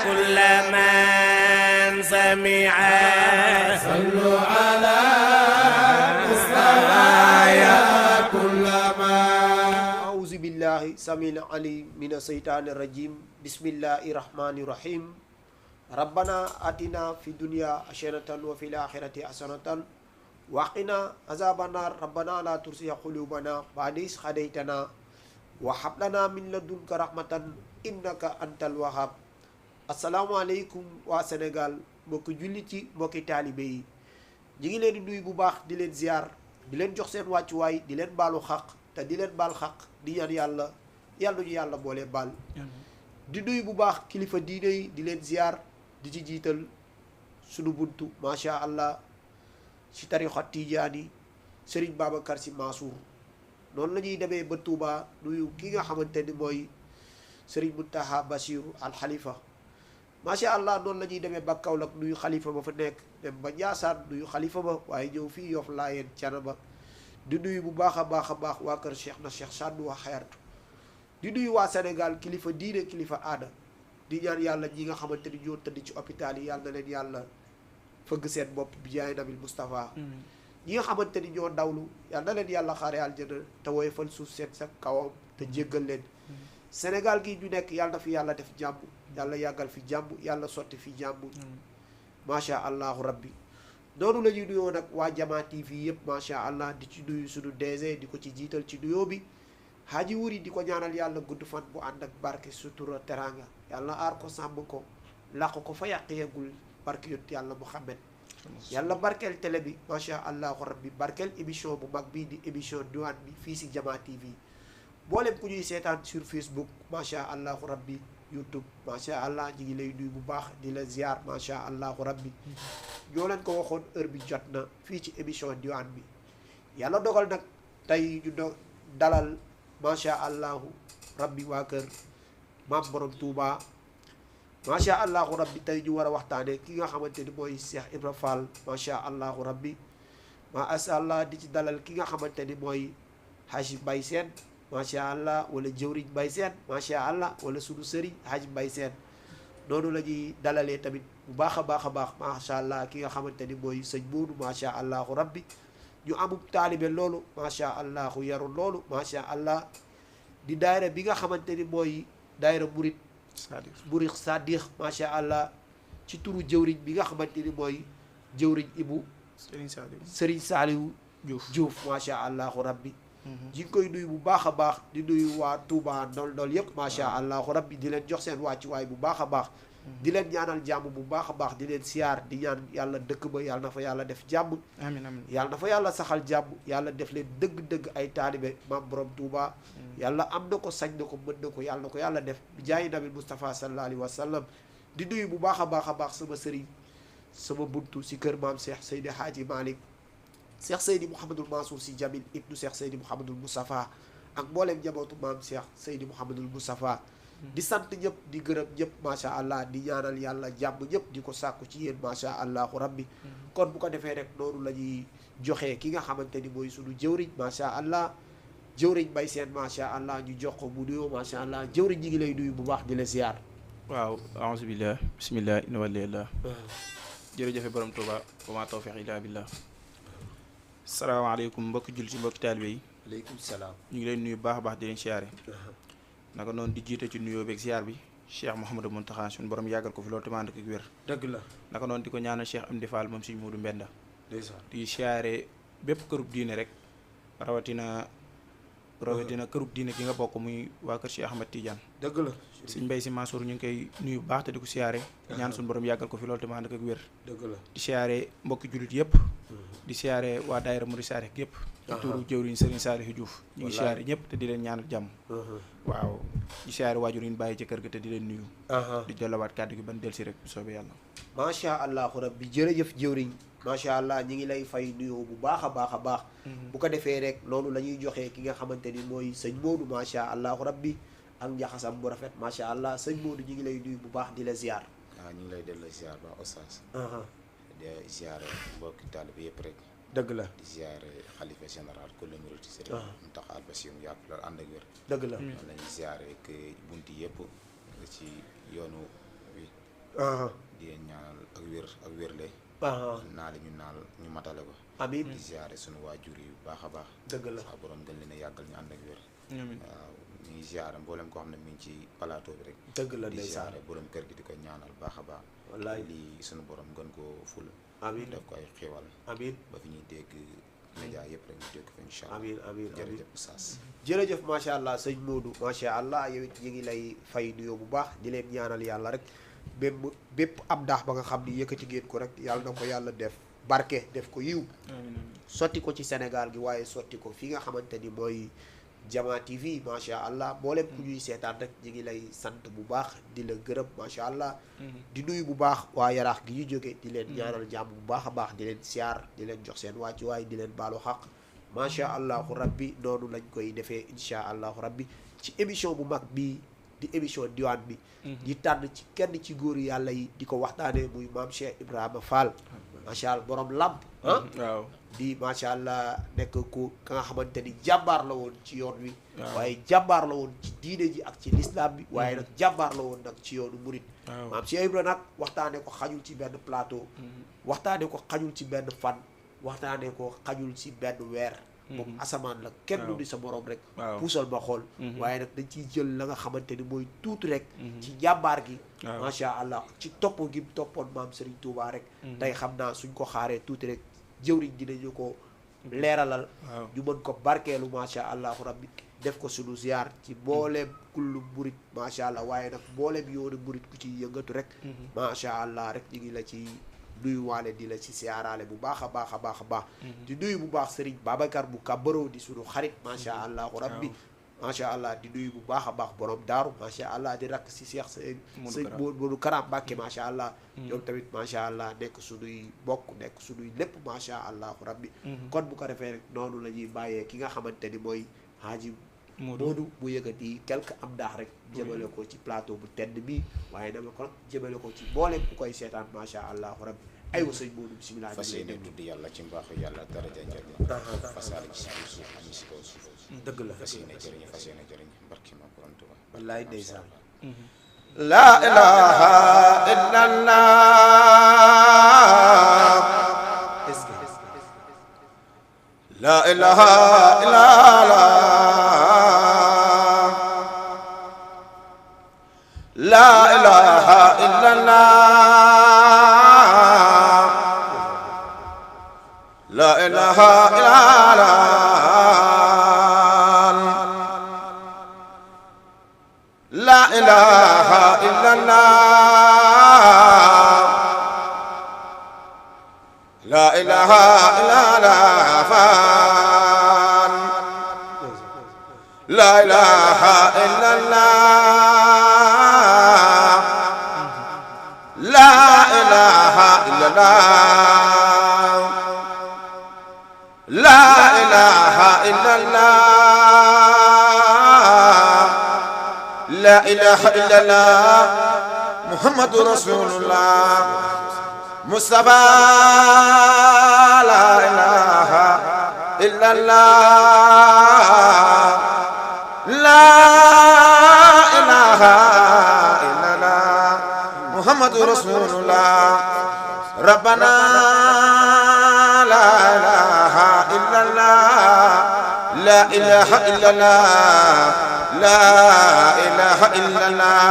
كل من سمع صلوا على مصطفى يا كل ما أعوذ بالله السميع العليم من الشيطان الرجيم بسم الله الرحمن الرحيم ربنا آتنا في الدنيا حسنة وفي الآخرة حسنة وقنا عذاب النار ربنا لا تزغ قلوبنا بعد إذ هديتنا وهب لنا من لدنك رحمة إنك أنت الوهاب asalaamaaleykum waa Sénégal mbokki jullit yi mbokki taalibe yi ñu ngi leen di nuyu bu baax di leen ziar di leen jox seen wàccuwaay di leen baalu xaq te di leen baal xaq di ñaan yàlla ñu yàlla boole baal di nuyu bu baax kilifa diine yi di leen ziar di ci jiital sunu buntu macha allah si tarixa tijaani Serigne Babacar Sy Mansour noonu la ñuy demee ba Touba nuyu ki nga xamante ni mooy Serigne Mountakha Bassirou Al Khalifa macha allah noonu la ñuy demee ba Kaolack nuyu xalifa ba fa nekk dem ba Ndiassane nuyu xalifa ba waaye ñëw fii Yoff Laayeen Canaba di nuyu bu baax a baax waa kër Cheikh na Cheikh Sadou wa xayartu di nuyu waa Sénégal kilifa diine kilifa aada di ñaan yàlla ñi nga xamante ni ñoo tëdd ci hôpital yi yàlla na leen yàlla fëgg seen bopp bi jaay nabil Moustapha ñi nga xamante ni ñoo dawlu yàlla na leen yàlla xaare aljana te woyofal suuf seen sa kawam te jéggal leen Sénégal gi ñu nekk yàlla na fi yàlla def jàmm yàlla yàggal fi jàmm yàlla sotti fi jàmm macha allahu rabbi noonu la ñuy nuyoo nag waa Jamaa TV yëpp macha allah di ci nuyu suñu DG di ko ci jiital ci nuyoo bi Haji Wuri di ko ñaanal yàlla gudd fan bu ànd ak barke sutura teranga yàlla aar ko sàmm ko làq ko fa yàq yeggul barke yot yàlla Muhammad yàlla barkeel télé bi macha allahu rabbi barkeel émission bu mag bii di émission diwaan bi fii si Jamaa TV boolem ku ñuy seetaan sur Facebook macha allahu rabbi YouTube macha allah ñu ngi lay nuyu bu baax di la ziar macha allahu rabbi ñoo leen ko waxoon heure bi jot na fii ci émission diwaan bi yàlla dogal nag tey ñu dalal macha allahu rabbi waa kër maam borom Touba macha allahu rabbi tey ñu war a waxtaanee ki nga xamante ni mooy Cheikh Ibra Fall macha allahu rabbi macha allah di ci dalal ki nga xamante ni mooy Haji Mbaye Sène macha allah wala jëwriñ Mbaye Sène macha allah wala sunu sëriñ Haji Mbaye Sène noonu la ñuy dalalee tamit bu baax a baax macha allah ki nga xamante ni mooy sëñ Moodu macha allahu rabbi ñu amub taalibe loolu macha allahu yaru loolu macha allah di daayira bi nga xamante ni mooy daayira murit sadiq macha allah ci turu jëwriñ bi nga xamante ni mooy jëwriñ Ibu Serigne Saliou Diouf macha allahu rabbi ji ngi koy nuyu bu baax a baax di nuyu waa Touba ndol yëpp macha allahu rabbi di leen jox seen wàccuwaay bu baax a baax di leen ñaanal jàmm bu baax a baax di leen siyaar di ñaan yàlla dëkk ba yàlla na fa yàlla def jàmm amiin amiin yàlla na fa yàlla saxal jàmm yàlla def leen dëgg-dëgg ay taalibe maam borom Touba yàlla am na ko sañ na ko mën na ko yàlla na ko yàlla def jaayi nabi Moustapha sallallahu alayhi wa sallam di nuyu bu baax a baax sama sëriñ sama buntu si kër maam Cheikh Seydi Hadji Malick Cheikh Seydi Mouhamadul Mansour Sy Jamil ibnu Cheikh Seydi Mouhamadul Moustapha ak mbooleem njabootu maam Cheikh Seydi Mouhamadul Moustapha di sant ñëpp di gërëm ñëpp macha allah di ñaanal yàlla jàmm ñëpp di ko sàkku ci yéen macha allahu rabbi kon bu ko defee rek noonu la ñuy joxee ki nga xamante ni mooy sunu jëwriñ macha allah jëwriñ Mbaye Sène macha allah ñu jox ko mu nuyoo macha allah jëwriñ ñi ngi lay nuyu bu baax di la ziar. waaw aouzu billah bismillah inna walillah jërëjëfe borom Touba wa ma tawfiq illa billah salaamaaleykum mbokki jullit ci mbokki taalibe yi aleykum salaam ñu ngi leen nuyu baax a baax di leen siyaare naka noonu di jiite ci nuyoo beeg siyaar bi Cheikh Mouhamadou Mountakha suñu borom yàggal ko fi loolu tamit ànd ak wér dëgg la naka noonu di ko ñaanal Cheikh Amdi Fall moom suñu Moodu Mbenda ndeysaan di siyaare bépp kërub diine rek rawatina kërub diine gi nga bokk muy waa kër Cheikh Ahmed Tidiane dëgg la Sëñ Mbaye Sy Mansour ñu ngi koy nuyu bu baax te di ko siyaare ñaan suñu borom yàggal ko fi loolu tamit ànd ak wér dëgg la di siyaare mbokki jullit yëpp di siyaare waa daayira Murid Saadix yëpp ci turu jëwriñ Serigne Saliou Diouf ñu ngi siyaare ñëpp te di leen ñaanal jàmm waaw di siyaare waajur yi ñu bàyyi ci kër ga te di leen nuyu di jëlawaat kàddu gi ban del si rek bu soobee yàlla macha allahu rabbi jërëjëf jëwriñ macha allah ñi ngi lay fay nuyoo bu baax a baax bu ko defee rek loolu la ñuy joxee ki nga xamante ni mooy sëñ Moodu macha allahu rabbi ak njaxasam bu rafet macha allah sëñ Moodu ñi ngi lay nuyu bu baax di la ziar waaw ñu ngi lay delloo ziar ba oustaz di ziare mbokki taalibe yëpp rek dëgg la di ziare xalifa général ku la murit Sëriñ Mountakha Bassirou mu yàgg loolu ànd ak wér dëgg la noonu la ñuy ziare ak bunti yëpp ci yoonu wi di leen ñaanal ak wérle naa li ñu naal ñu matale ko amiin di ziare sunu waajur yi bu baax a baax dëgg la saa borom gën leen a yàggal ñu ànd ak wér waaw ñu ngi ziare mboolem koo xam ne mi ngi ci plateau bi rek dëgg la di ziare borom kër gi di ko ñaanal baax a baax wallaay lii sunu borom gën koo ful amiin def ko ay xéwal amiin ba fi ñuy dégg média yëpp rek ñu dégg fa incha allah amiin amiin jërëjëf Oustaz jërëjëf macha allah sëñ Modou macha allah yow it ñu ngi lay fay nuyoo bu baax di leen ñaanal yàlla rek bépp ab daax ba nga xam ni yëkkati ngeen ko rek yàlla na ko yàlla def barke def ko yiw sotti ko ci Sénégal gi waaye sotti ko fi nga xamante ni mooy Jama TV macha allah mboolem ku ñuy seetaan rek ñu ngi lay sant bu baax di la gërëm macha allah di nuyu bu baax waa yaraax gi ñu jóge di leen ñaanal jàmm bu baax a baax di leen siyaar di leen jox seen wàccuwaay di leen baalu xaq macha allahu rabbi noonu lañ koy defee incha allahu rabbi ci émission bu mag bi di émission diwaan bi di tànn ci kenn ci góor yàlla yi di ko waxtaanee muy maam Cheikh Ibrahima Fall macha allah borom làmp waaw di macha allah nekk ku ka nga xamante ni jàmbaar la woon ci yoon wi waaye jàmbaar la woon ci diine ji ak ci lislaam bi waaye nag jàmbaar la woon nag ci yoonu murit maam Cheikh Ibrahima nag waxtaane ko xajul ci benn plateau waxtaane ko xajul ci benn fan waxtaane ko xajul ci benn weer moom asamaan la kenn du di sa borom rek puusal ma xool waaye nag dañ ciy jël la nga xamante ni mooy tuuti rek ci jàmbaar gi macha allah ci topp gi toppoon maam Serigne Touba rek tey xam naa suñ ko xaaree tuuti rek jëwriñ dinañu ko leeralal ñu mën ko barkeelu macha allahu rabbi def ko suñu ziar ci mbooleem kullu murit macha allah waaye nag mbooleem yoonu murit ku ci yëngatu rek macha allah rek ñu ngi la ci nuyu waale di la ci siyaaraale bu baax a baax a baax a baax di nuyu bu baax Serigne Babacar bu Kabaro di suñu xarit macha allahu rabbi macha allah di nuyu bu baax a baax borom daaru macha allah di rakk si Cheikh sëñ Modou Karam Mbàkke macha allah ñoom tamit macha allah nekk suñuy bokk nekk suñuy lépp macha allahu rabbi kon bu ko defee rek noonu la ñuy bàyyee ki nga xamante ni mooy Haaji Modou bu yëkkati quelque am daax rek jëmale ko ci plateau bu tedd bi waaye dama ko jëmale ko ci mboolem ku koy seetaan macha allahu rabbi aywa sëñ Modou bisimilah fas yéene tudd yàlla ci mbaaxu yàlla daraja njëriñ fasaale ci suuf am ci kaw suuf dëgg la fas yéene jëriñ barki ma borom Tuuba wallaay ndeysaan la ilaha illallah la ilaha illallah la ilaha illallah la ilaha illallah la ilaha illallah la ilaha illallah la ilaha illallah la ilaha illallah la ilaha illallah la ilaha illallah muhammadu rasulullah mustafa la ilaha illallah la ilaha illallah muhammadu rasulullah rabbana la ilaha illallah la ilaha illallah la ilaha illallah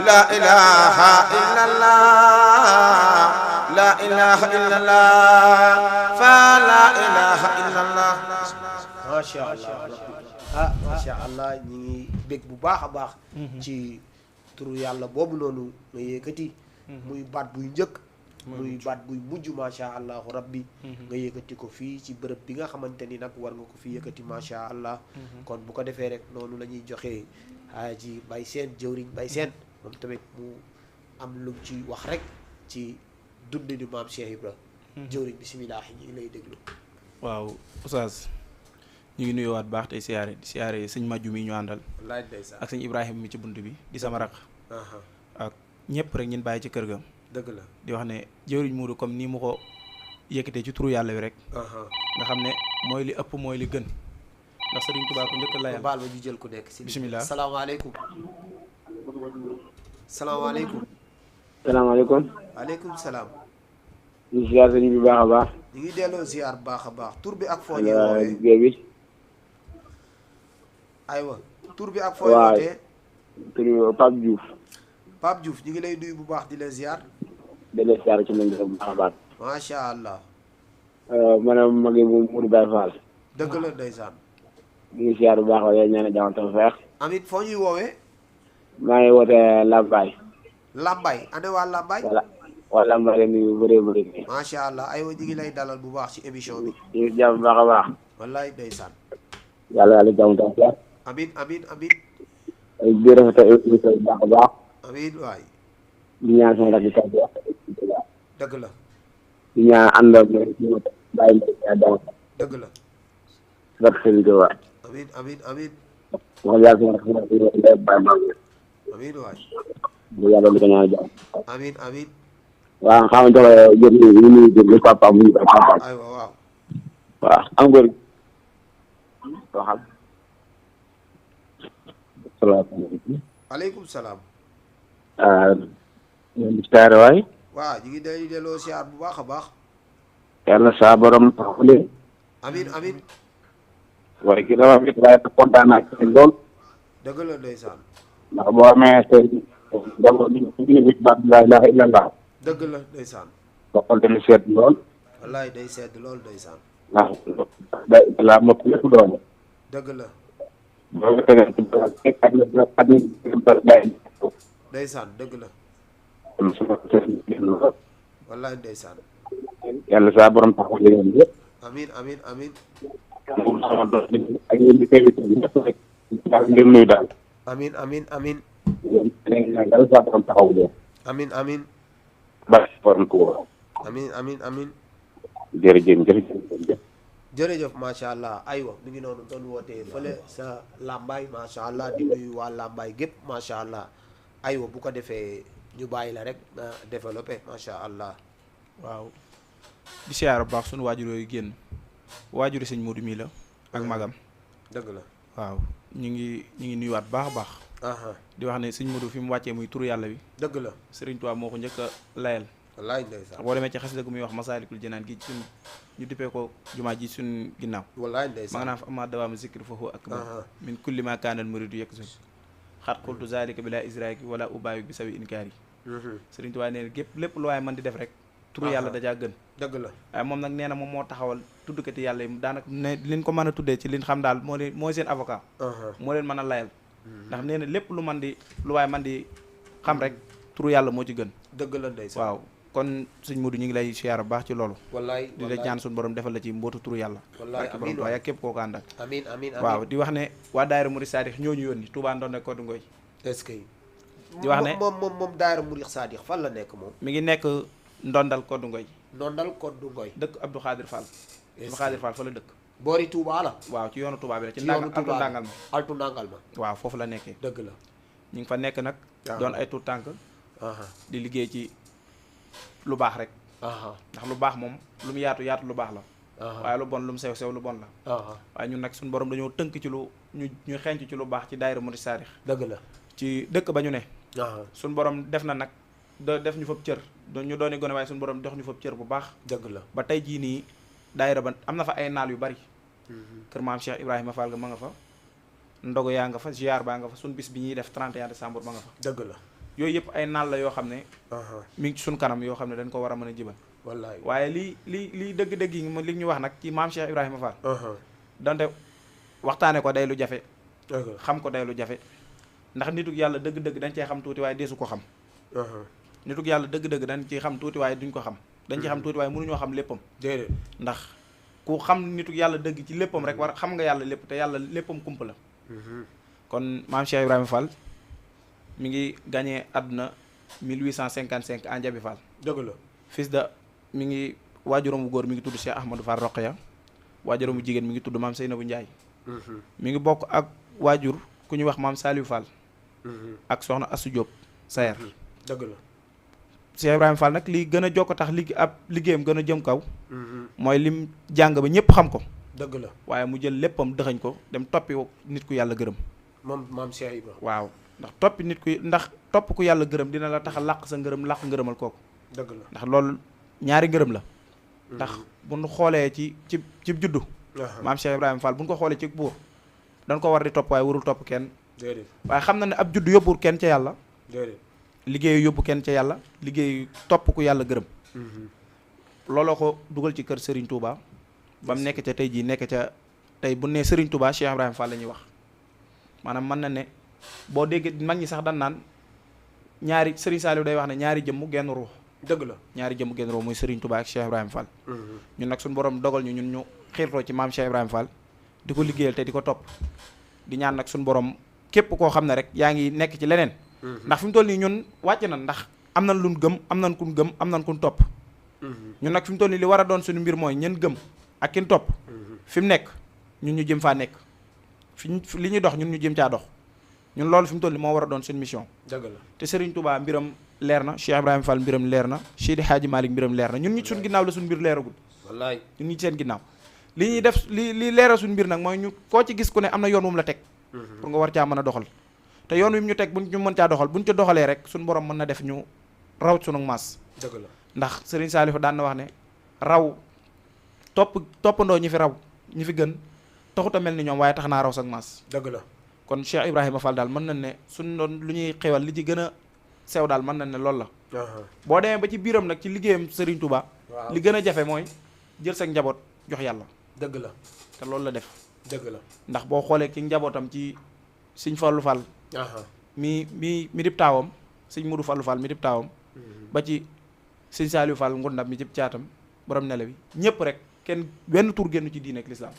la ilaha illallah la ilaha illallah fa la ilaha illallah macha allah macha allah ñi ngi bég bu baax a baax ci turu yàlla boobu noonu nga yëkkati muy baat buy njëkk muy baat buy mujj macha allah rabbi nga yëkkati ko fii ci bërëb bi nga xamante ni nag war nga ko fi yëkkati macha allah kon bu ko defee rek noonu la ñuy joxee Haaji Bay Seen jëwriñ Bay Seen moom tamit mu am lu ci wax rek ci dund ni maam Cheikh Ibra jëwriñ bisimilah ñu ngi lay déglu waaw Oustaz ñu ngi nuyuwaat baax tey siyaare di siyaare sëñ Maju mi ñu àndal ak sëñ Ibrahima mi ci bunt bi di sama raq ak ñëpp rek ñun bàyyi ci kër ga dëgg la di wax ne jëwriñ Modou comme nii mu ko yëkkatee ci turu yàlla wi rek nga xam ne mooy li ëpp mooy li gën ndax Sëriñ Tuubaa ko njëkk layal baal ma ñu jël ku nekk si bisimilah salaamaaleykum salaamaaleykum salaamaaleykum. aleykum salaam. ñu ziar sëñ bi baax a baax. ñu ngi delloo ziar baax a baax tur bi ak foo ñuy woowee. liggéey bi. aywa tur bi ak foo wootee. tur bi Pape Diouf. Pape Diouf ñu ngi lay nuyu bu baax di la ziar. di la ziar ci nañ bu baax a baax. macha allah. maanaam magi bu Mourou Baye Fall. dëgg la ndeysaan. ñu ngi ziar bu baax a yéen ñaan jàmm tam feex. amit foo ñuy woowee. maa ngi wootee Lambaye. Lambaye ane waa Lambaye. voilà waa Lambaye la nuyu bëree bëri. macha allah aywa ñu ngi lay dalal bu baax ci émission bi. ñu ngi jàmm bu baax a baax. wallaay ndeysaan. yàlla jàmm tam feex. amin amin amin di rafetlu émission bi baax a baax. amin waay. di ñaan sama rakk bi dëgg la. di ñaan ànd ak ñoom bàyyi mbay mi ànd dëgg la. ak sëñ bi waay. amin amin amin wax yàlla sama rakk bi bàyyi mbay mi. amin waay. bu yàlla lu ko ñaan jàmm. amin amin waaw xam nga joxe jot ñu nuyu jël papa mu ñu koy papa. aywa waaw. waaw am nga waxal. salaamaaleykum. aleykum salaam. Saare waay. waaw ñu ngi day delloo siyaar bu baax a baax. yàlla saa borom taxawalee. amin amin waaye ki dafa fit waaye kontaan naa ci lool. dëgg la ndeysaan. ndax boo amee tey jamono bi baat laa ilaaha illallah. dëgg la ndeysaan. ba xool tamit seet lool. wallaay day sedd lool ndeysaan. ndax day laa mokk lépp doole. dëgg la boo ko tegee ci at day ndeysaan dëgg la. kon su ma seet lool. wallaay ndeysaan. yàlla saa borom taxawalee yéen yëpp. amin amin amin moom sama doom ak yéen di invité bi ñëpp rek daal ngir nuyu daal. amin amin amin léegi nag yàlla saa borom taxawu leen. amin amin ba borom ko amin amin amin jërëjëf jërëjëf. jërëjëf macha allah aywa mi ngi noonu doon wootee fële sa Lambaye macha allah di nuyu waa Lambaye gépp macha allah aywa bu ko defee ñu bàyyi la rek na développé macha allah. waaw di siyaar bu baax sunu waajur yooyu génn waajuri sëñ Modou mii la ak magam. dëgg la. waaw ñu ngi nuyuwaat baax a baax. di wax ne sëñ Modou fi mu wàccee muy turu yàlla wi. dëgg la. Sëriñ Tuubaa moo ko njëkk a layal. wallaay ndeysaan. boo demee ci xasida gu muy wax Masaalikul Jinaan gi suñ ñu dippee ko jumaa ji suñ ginnaaw. wallaay ndeysaan. ma nga naan fa ama dawaamu zikri fa huwa akbar min kulli ma kaanal muridu yakzub xat qultu zalika bila israaki wala ubaayu bi sawi inkaar yi. Sëriñ Tuubaa nee na gépp lépp lu waaye mën di def rek. turu yàlla dajaa gën. dëgg la. waaye moom nag nee na moom moo taxawal tuddkati yàlla yi daanaka ne liñ ko mën a tuddee ci liñ xam daal mooy seen avocat. moo leen mën a layal. ndax nee na lépp lu waaye man di xam rek turu yàlla moo ci gën. dëgg la ndeysaan. waaw kon sëñ Modou ñu ngi lay siyaar bu baax ci loolu. wallaay di la ñaan suñu borom defal la ci mbootu turu yàlla. wallaay amiin waaye ak képp koo ko àndal. amiin amiin amiin waaw di wax ne waa daayira Murid Saadix ñoo ñu yónni Touba Ndonde Koddu Ngoy. est-ce que. di wax ne moom daayira Murid Saadix fan la nekk moom. mi ngi nekk Ndondal Koddu Ngoy. Ndondal Koddu Ngoy. dëkk Abdou Khadir Fall. Abdou Khadir Fall fa la dëkk. boori Touba la. waaw ci yoonu Touba bi la ci yoonu altu ndàngal ma. altu ndàngal ma. waaw foofu la nekkee. dëgg la. ñu ngi fa nekk nag. doon ay tuut tànk. di liggéey ci lu baax rek. ndax lu baax moom lu mu yaatu lu baax la. waaye lu bon lu mu sew sew lu bon la. waaye ñun nag suñu borom dañoo tënk ci lu ñu xenc ci lu baax ci daayira Murid Saadix. dëgg la. ci dëkk ba ñu ne. suñu borom def na nag def ñu fab cër ñu dooni gone waaye suñu borom dox ñu fab cër bu baax. dëgg la ba tey jii nii daayira ba am na fa ay naal yu bari. kër maam Cheikh Ibrahima Fall ga ma nga fa. ndogu yaa nga fa ziar baa nga fa suñ bis bi ñuy def 31 décembre ma nga fa. dëgg la. yooyu yëpp ay naal la yoo xam ne. mi ngi ci suñ kanam yoo xam ne dañ ko war a mën a jibal. wallaay waaye lii dëgg-dëgg yi li ñu wax nag ci maam Cheikh Ibrahima Fall. donte waxtaane ko day lu jafe. xam ko day lu jafe. ndax nituk yàlla dëgg-dëgg dañ cee xam tuuti waaye deesu ko xam. nituk yàlla dëgg-dëgg dañ ciy xam tuuti waaye duñ ko xam. dañ ciy xam tuuti waaye mënuñoo xam léppam. déedéet ndax ku xam nituk yàlla dëgg ci léppam rek war xam nga yàlla lépp te yàlla léppam kumpa la. kon maam Cheikh Ibrahima Fall mi ngi gagné àdduna 1855 en Njabi Fall. dëgg la. fils de mi ngi waajuram bu góor mi ngi tudd Cheikh Ahmadou Fall Roqaya waajuram bu jigéen mi ngi tudd maam Seynabou Ndiaye. mi ngi bokk ak waajur ku ñuy wax maam Saliou Fall. ak soxna Assou Diop Sayer. dëgg la. Cheikh Ibrahima Fall nag li gën a jokk tax ab liggéeyam gën a jëm kaw. mooy lim jàng ba ñëpp xam ko. dëgg la. waaye mu jël léppam dëxañ ko dem toppi nit ku yàlla gërëm. moom maam Cheikh Ibrahima. waaw ndax toppi nit ku ndax topp ku yàlla gërëm dina la tax a làq sa ngërëm làq ngërëmal kooku dëgg la ndax loolu ñaari ngërëm la ndax bu ñu xoolee ci juddu maam Cheikh Ibrahima Fall bu ñu ko xoolee ci buur dañ ko war di topp waaye warul topp kenn déedéet waaye xam na ne ab juddu yóbbul kenn ca yàlla déedéet liggéeyu yóbbu kenn ca yàlla liggéeyu topp ku yàlla gërëm looloo ko dugal ci kër Serigne Touba ba mu nekk ca tey jii nekk ca tey bu nee Serigne Touba Cheikh Ibrahima Fall la ñuy wax maanaam mën na ne boo déggee mag ñi sax dan naan ñaari Serigne Saliou day wax ne ñaari jëmm genn ruux dëgg la ñaari jëmm genn ruux muy Serigne Touba ak Cheikh Ibrahima Fall ñun nag suñu borom dogal ñu ñun ñu xiirtoo ci maam Cheikh Ibrahima Fall di ko liggéeyal te di ko topp di ñaan nag suñu borom képp koo xam ne rek yaa ngi nekk ci leneen ndax fi mu toll nii ñun wàcc na ndax am nañ luñ gëm am nañ kun gëm am nañ kun topp ñun nag fi mu toll nii li war a doon suñu mbir mooy ñen gëm ak kin topp fi mu nekk ñun ñu jëm faa nekk li ñuy dox ñun ñu jëm caa dox ñun loolu fi mu toll nii moo war a doon suñu mission dëgg la te Serigne Touba mbiram leer na Cheikh Ibrahima Fall mbiram leer na Seydi Hadji Malick mbiram leer na ñun ñi suñu ginnaaw la suñu mbir leeragul wallaay ñun ñi seen ginnaaw li ñuy def li leeral suñu mbir nag mooy ñu koo ci gis ku ne am na yoon wu mu la teg pour nga war caa mën a doxal te yoon wi mu ñu teg buñ ñu mën caa doxal buñ ca doxalee rek suñu borom mën na def ñu raw sunu maas dëgg la ndax Serigne Saliou daan na wax ne raw toppandoo ñi fi raw ñi fi gën taxut a mel ni ñoom waaye tax naa raw sak maas dëgg la kon Cheikh Ibrahima Fall daal mën nañ ne suñ doon lu ñuy xewal li ci gën a sew daal mën nañ ne loolu la boo demee ba ci biiram nag ci liggéeyam Serigne Touba li gën a jafe mooy jël sa njaboot jox yàlla dëgg la te loolu la def dëgg la ndax boo xoolee ci njabootam ci Sëñ Fallu Fall mi dib taawam Sëñ Mudu Fallu Fall mi dib taawam ba ci Sëñ Saliou Fall ngundam mi jëp caatam borom nele bi ñëpp rek kenn benn tur génn ci diine ak lislaam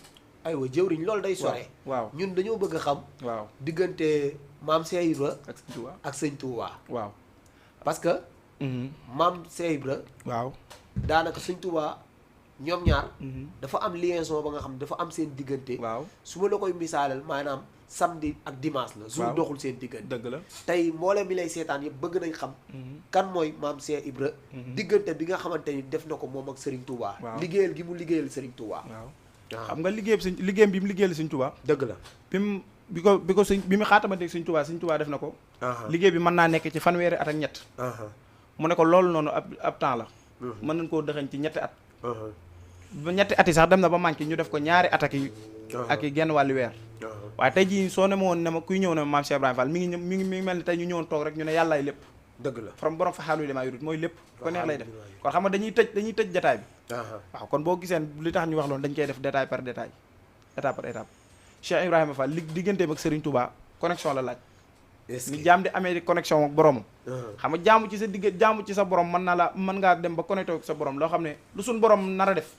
aywa jëwriñ loolu day sore waaw ñun dañoo bëgg a xam waaw diggante maam Cheikh Ibra ak Sëñ Touba ak Sëñ Touba waaw parce que maam Cheikh Ibra waaw daanaka Sëñ Touba ñoom ñaar dafa am liaison ba nga xam dafa am seen diggante waaw su ma la koy misaalal maanaam samedi ak dimanche la jour doxul seen diggante dëgg la tey mboolem mi lay seetaan yëpp bëgg nañ xam kan mooy maam Cheikh Ibra diggante bi nga xamante ni def na ko moom ak Serigne Touba liggéeyal gi mu liggéeyal Serigne Touba waaw xam nga liggéeyam bi mu liggéeyal Serigne Touba dëgg la bi ko bi mu xaatamante Serigne Touba def na ko liggéey bi mën naa nekk ci fanweeri at ak ñett mu ne ko loolu noonu ab temps la mën nañ koo dëxañ ci ñetti at ba ñetti at yi sax dem na ba manqué ñu def ko ñaari at ak i genn wàllu weer waaye tey jii soo ne ma woon ne ma kuy ñëw ne ma maam Cheikh Ibrahima Fall mi ngi mel ni tey ñu ñëwoon toog rek ñu ne yàllaay lépp dëgg la from borom fa xaalu li maa yurut mooy lépp ko neex lay def kon xam nga dañuy tëj jataay bi waaw kon boo giseen li tax ñu wax loolu dañ koy def détail par détail étape par étape Cheikh Ibrahima Fall digganteem ak Serigne Touba connexion la laaj ni jaam di amee connexion ak boromam xam nga jaamu ci sa borom mën ngaa dem ba connecté ak sa borom loo xam ne lu suñ borom nar a def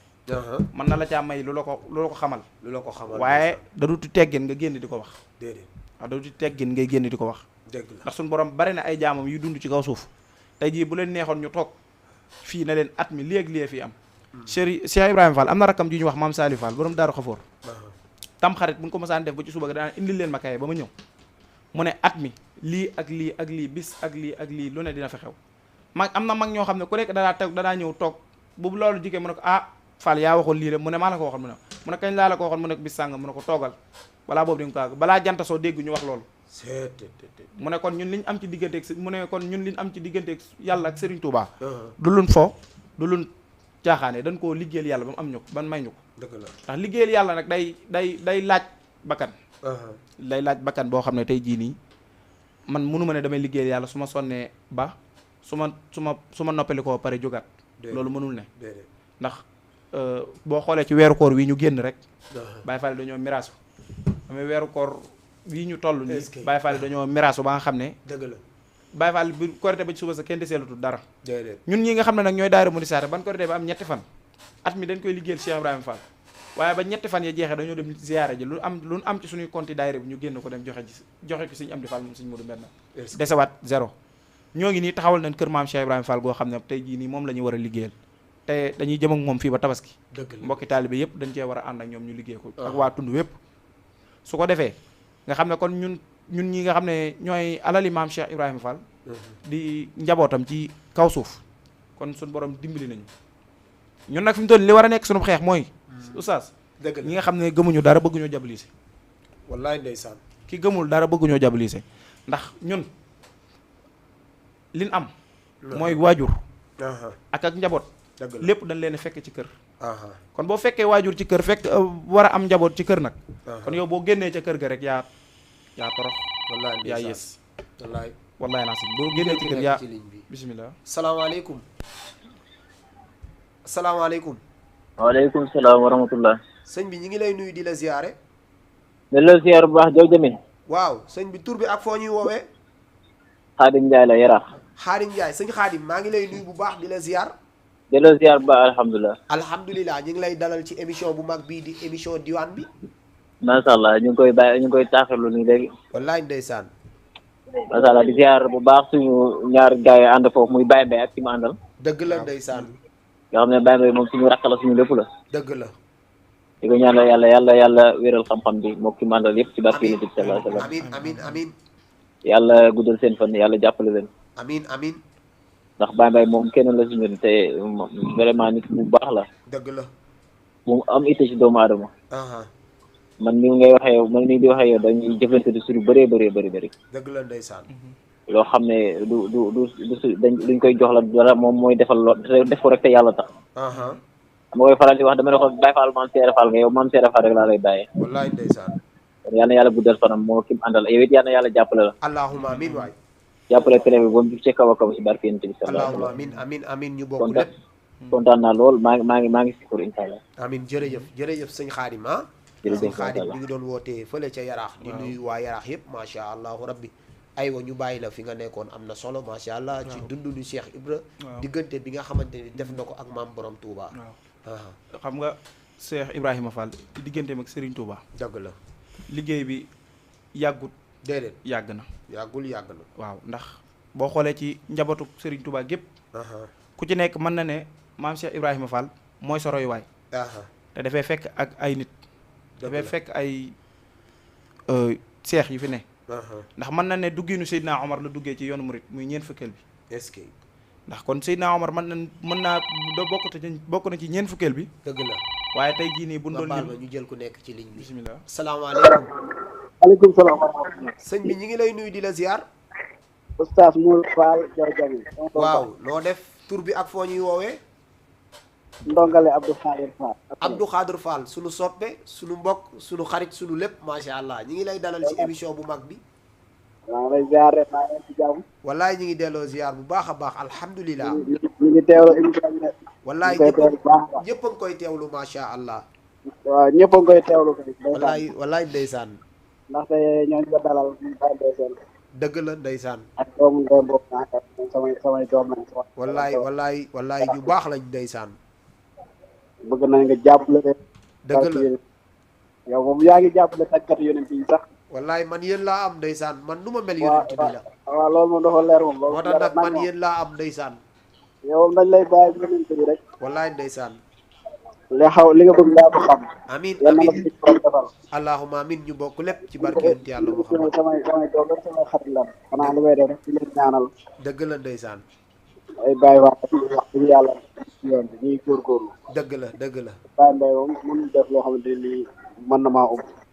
mën na la caa may lu la ko xamal waaye da duti teggin nga génn di ko wax déedéet waaw da duti teggin ngay génn di ko wax dëgg la ndax suñu borom bari na ay jaamam yu dund ci kaw suuf tey jii bu leen neexoon ñu toog fii ne leen at mi léeg-léeg fii am Cheikh Ibrahima Fall am na rakkam ju ñu wax maam Saliou Fall borom Daaru Xafoor tam xarit bu ñu ko mësaan def ba ci suba ga daan indil leen ma kaye ba ma ñëw mu ne at mi lii ak lii ak lii bis ak lii lu ne dina fa xew am na mag ñoo xam ne ku nekk danaa ñëw toog bu loolu jigéen mu ne ko Fall yaa waxoon lii la mu ne maa la ko waxoon mu ne kañ laa la ko waxoon mu ne bis sàng mu ne ko toogal balaa boobu di nga ko balaa jant soo dégg ñu wax loolu mu ne kon ñun liñ am ci digganteeg yàlla ak Serigne Touba du luñ fo du luñ caaxaane dañ koo liggéeyal yàlla ba mu am ñu ko ban may ñu ko dëgg la ndax liggéeyal yàlla nag day laaj bakkan day laaj bakkan boo xam ne tey jii nii man mënu ma ne damay liggéeyal yàlla su ma sonnee ba su ma noppali koo pare jógaat loolu mënul ne ndax boo xoolee ci weeru koor wi ñu génn rek Baye Fall dañoo miraasu amee weeru koor wi ñu toll nii Baye Fall dañoo miraasu ba nga xam ne dëgg la Baye Fall bi korité ba ci suba sa kenn deseelutul dara ñun ñi nga xam ne nag ñooy daayira Mouride ban korité ba am ñetti fan at mi dañ koy liggéeyal Cheikh Ibrahima Fall waaye ba ñetti fan ya jeexee dañoo dem ziyaare ji lu am ci suñuy compte daayira bi ñu génn ko dem joxe ko Sëñ Amdi Fall moom Sëñ Modou Mbenda desewaat zéro ñoo ngi nii taxawal nañ kër maam Cheikh Ibrahima Fall goo xam ne tey jii nii moom la ñu war a liggéeyal te dañuy jëm ak moom fii ba tabaski mbokki taalibe yëpp dañ cee war a ànd ak ñoom ñu liggéey ko ak waa tund wépp su ko defee nga xam ne kon ñun ñi nga xam ne ñooy alali maam Cheikh Ibrahima Fall di njabootam ci kaw suuf kon suñu borom dimbali nañu ñun nag fi mu toll li war a nekk suñu xeex mooy oustaz ñi nga xam ne gëmuñu dara bëgguñoo jabilise wallaay ndeysaan ki gëmul dara bëgguñoo jabilise ndax ñun liñ am mooy waajur ak njaboot lépp dañ leen fekk ci kër kon boo fekkee waajur ci kër fekk war a am njaboot ci kër nag kon yow boo génnee ca kër ga rek yaa torox yaa yées wallaay naa si boo génnee ci kër yaa bismillah salaamaaleykum salaamaaleykum waaleykum salaam wa rahmatullah sëñ bi ñi ngi lay nuyu di la ziyaare ne la ziyaar bu baax jaw jamin waaw sëñ bi tur bi ak foo ñuy woowee Xaadim Njaay la Yaraax Xaadim Njaay sëñ Xaadim maa ngi lay nuyu bu baax di la ziyaar de la ziyaar bu baax alhamdulilah alhamdulilah ñu ngi lay dalal ci émission bu mag bii di émission diwaan bi masha Allah ñu ngi koy taaxirlu nii léegi wallaay ndeysaan masha Allah di ziyaar bu baax suñu ñaar gaay yi ànd foofu muy Baye Mbaye ak ci mu àndal dëgg la ndeysaan nga xam ne Baye Mbaye moom suñu rakk la suñu lépp la dëgg la di ko ñaanal yàlla wéral xam-xam bi moo ki mu àndal yëpp ci barke Yonent bi sallallahu alayhi wa sallam amin amin amin yàlla guddal seen fan yàlla jàppale leen amin amin ndax Baye Mbaye moom kenn la si ñun te vraiment nit bu baax la dëgg la mu am itte ci doomu aadama man ni ngay waxee man nii di waxee yow dañuy jëflante di suñu bëree bëri dëgg la ndeysaan loo xam ne duñ koy jox la dara moom mooy defal loo def ko rek te yàlla tax dama koy faral di wax dama ne ko Baye Fall maam Seere Fall nga yow maam Seere Fall rek laa lay bàyyee wallaay ndeysaan kon yal na yàlla guddal fanam moo kim àndal yow it yal na yàlla jàppale la allahumma amin waay jàppale télé bi ba mu ci kaw a kaw si barke Yonent bi sallallahu alayhi wa allahumma sallam amin amin ñu bokk lépp kontaan naa lool maa ngi sikur insha Allah amin jërëjëf sëñ Xaadim sëñ Xaadim ñu ngi doon wootee fële ca Yaraax di nuyu waa Yaraax yëpp macha allahu rabbi aywa ñu bàyyi la fi nga nekkoon am na solo macha allah ci dunduñu Cheikh Ibra diggante bi nga xamante ni def na ko ak maam borom Touba xam nga Cheikh Ibrahima Fall ci digganteem ak Serigne Touba dëgg la liggéey bi yàggut déedéet yàgg na yàgg na waaw ndax boo xoolee ci njabootu Serigne Touba gépp ku ci nekk mën na ne maam Cheikh Ibrahima Fall mooy sa royuwaay te dafay fekk ak ay nit dafay fekk ay seex yu fi ne ndax mën na ne dugginu Seydina Omar la duggee ci yoonu murit muy ñeent fukkeel bi est-ce que ndax kon Seydina Omar mën naa bokk na ci ñeent fukkeel bi dëgg la waaye tey jii nii bu doon baal ma ñu jël ku nekk ci ligne bi bismillah salaamaaleykum aleykum salaam wa rahmatulah sëñ bi ñi ngi lay nuyu di la ziar Oustaz Mour Fall Diarjami waaw noo def tur bi ak foo ñuy woowee ndongale Abdou Khadir Fall Abdou Khadir Fall sunu soppe sunu mbokk sunu xarit sunu lépp macha allah ñi ngi lay dalal ci émission bu mag bi waaw lay ziar rek maa ngi ci jàmm wallaay ñi ngi delloo ziar bu baax a baax alhamdulilah ñu ngi teewlu émission bi rek wallaay ñu koy teewlu bu baax a baax ñëpp a ngi koy teewlu macha allah waaw ñëpp a ngi koy teewlu ko wallaay ndeysaan ndaxte ñooñu ko dalal ñu bàyyi ndeysaan dëgg la ndeysaan ak doomu ndey boobu naa samay doom lañ wax wallaay ñu baax lañ ndeysaan bëgg nañ nga jàppale leen dëgg la yow moom yaa ngi jàppale tàggat yonent yi sax wallaay man yéen laa am ndeysaan man nu ma mel yonent bi la waaw loolu moom dafa leer moom moo tax nag man yéen laa am ndeysaan yow moom dañ lay bàyyi yonent bi rek wallaay ndeysaan li nga bëgg yaa ko xam amin yal na amin la ko defal allahumma amin ñu bokk lépp ci barke yonent yàlla Muhammad samay doom rek samay xarit lan xanaa lu may def rek di leen ñaanal dëgg la ndeysaan ay bàyyi wax dëgg yàlla yoon bi ñuy góorgóorlu dëgg la Baye Mbaye moom mënul def loo xamante ni mën na maa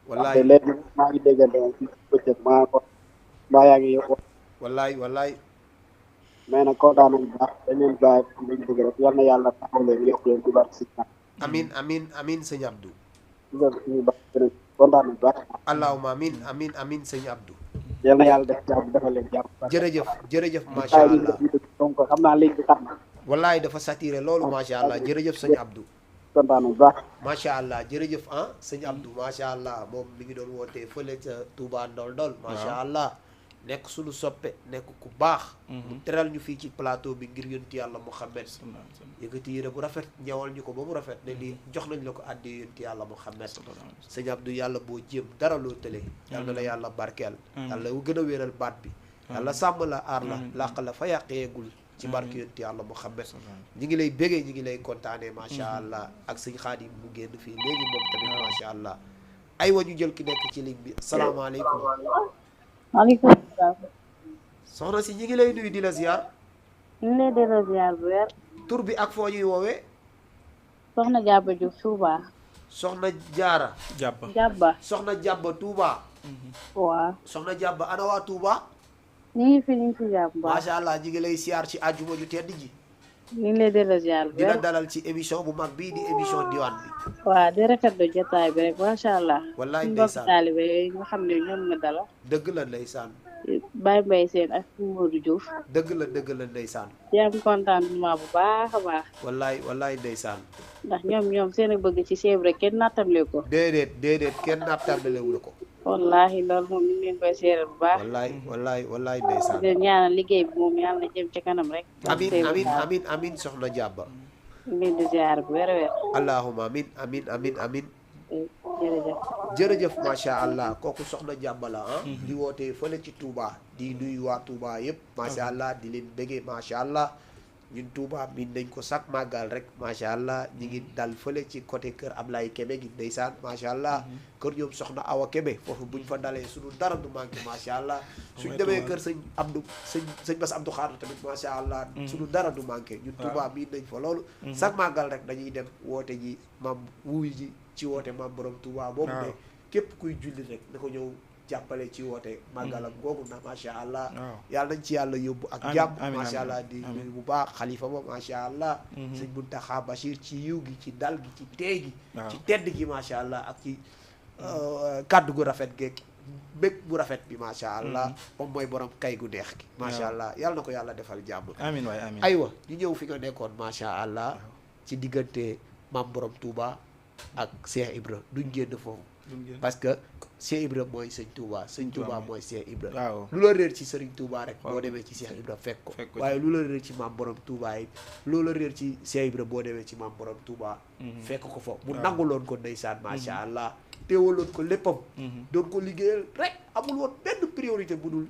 wallaay te léegi maa ngi déggante moom ci bëccëg maa ko mbaa yaa ngi yëpp wallaay mais nag kontaan nañu baax dañ leen bàyyi lañ bëgg rek yal na yàlla taxaw leen yëpp leen ci barke si amin sëñ Abdou suñu baax gën kontaan nañu baax allahumma amin sëñ Abdou yal na yàlla def jàmm defal leen jàmm jërëjëf macha allah donc xam naa léegi tax na wallaay dafa saturé loolu macha allah jërëjëf sëñ Abdou kontaan nañu baax macha allah jërëjëf sëñ Abdou macha allah moom mi ngi doon wootee fële ca Touba Ndol macha allah nekk suñu soppe nekk ku baax mu teral ñu fii ci plateau bi ngir yonti yàlla Muhammad yëkkati yére bu rafet ñawal ñu ko ba mu rafet ne lii jox nañ la ko àddi yonti yàlla Muhammad sëñ Abdou yàlla boo jéem dara loo tële yàlla na la yàlla barkeel yàlla gën a wéeral baat bi yàlla sàmm la aar la làq la fa yàqeegul ci barke yonti yàlla Muhammad ñi ngi lay bégee ñi ngi lay kontaane macha allah ak sëñ Xaadim mu génn fii léegi moom tamit macha allah ay wa ñu jël ki nekk ci ligne bi asalaamaaleykum maaleykum salaam. soxna si ñi ngi lay nuyu di la ziar. ñu ngi lay delloo ziar bu wér. tur bi ak foo ñuy woowee. Soxna Jàbba Diouf Touba. Soxna Jaara. Jàbba. Soxna Jàbba Touba. waaw. Soxna Jàbba ana waa Touba. ñu ngi fi ñu ngi si jàmm bu baax. macha allah ñi ngi lay siyaar ci àjjuma ju tedd ji. ñu ngi lay delloo ziar bu di la wér. dalal ci émission bu mag bii di émission diwaan bi. waaw di rafetlu jotaay bi rek macha allah. wallaay suñu mbokk ndeysaan. taalibe yooyu nga xam ne ñoom nga dalal. dëgg la ndeysaan. Baye Mbaye Sène ak Modou Diouf. dëgg la ndeysaan. di am contentement bu baax a baax. wallaay ndeysaan. ndax ñoom seen ak bëgg ci ceeb rek kenn nattamle ko. déedéet kenn naattabelewul ko. wallaahi loolu moom ñu ngi leen koy seeral bu baax. wallaay ndeysaan. di leen ñaanal liggéey bi moom yàlla na jëm ci kanam rek. amin soxna Jàbba. ñu ngi leen di ziar bu wér a wér. allahumma amin jërëjëf. jërëjëf macha allah kooku soxna Jàbba la di wootee fële ci Touba di nuyu waa Touba yëpp macha allah di leen bëggee macha allah ñun Touba miin nañ ko sax màggal rek macha allah ñi ngi dal fële ci côté kër Ablaye Kébé gi ndeysaan macha allah kër ñoom soxna Awa Kébé foofu buñ fa dalee suñu dara du manqué macha allah suñ demee kër sëñ Bass Abdou Khadre tamit macha allah suñu dara du manqué ñun Touba miin nañ fa loolu sax màggal rek dañuy dem woote ji mam wuy ji ci woote maam borom Touba boobu ne képp kuy julli rek na ko ñëw jàppale ci woote màggalam googu na macha allah yàlla nañ ci yàlla yóbbu ak jàmm macha allah di nuyu bu baax xalifa ba macha allah sëñ Muntaxa Bachir ci yiw gi ci dal gi ci teey gi ci tedd gi macha allah ak ci kàddu gu rafet geeg bég bu rafet bi macha allah moom mooy borom kay gu neex gi macha allah yàlla na ko yàlla defal jàmm amiin waay amiin aywa ñu ñëw fi nga nekkoon macha allah ci diggante maam borom Touba ak Cheikh Ibra duñ génn foofu parce que Cheikh Ibra mooy sëñ Touba sëñ Touba mooy Cheikh Ibra lu la réer ci sëriñ Touba rek boo demee ci Cheikh Ibra fekk ko waaye lu la réer ci maam borom Touba yi lu la réer ci Cheikh Ibra boo demee ci maam borom Touba fekk ko fa mu nanguloon ko ndeysaan macha allah teewaloon ko léppam doon ko liggéeyal rek amul woon benn priorité bu dul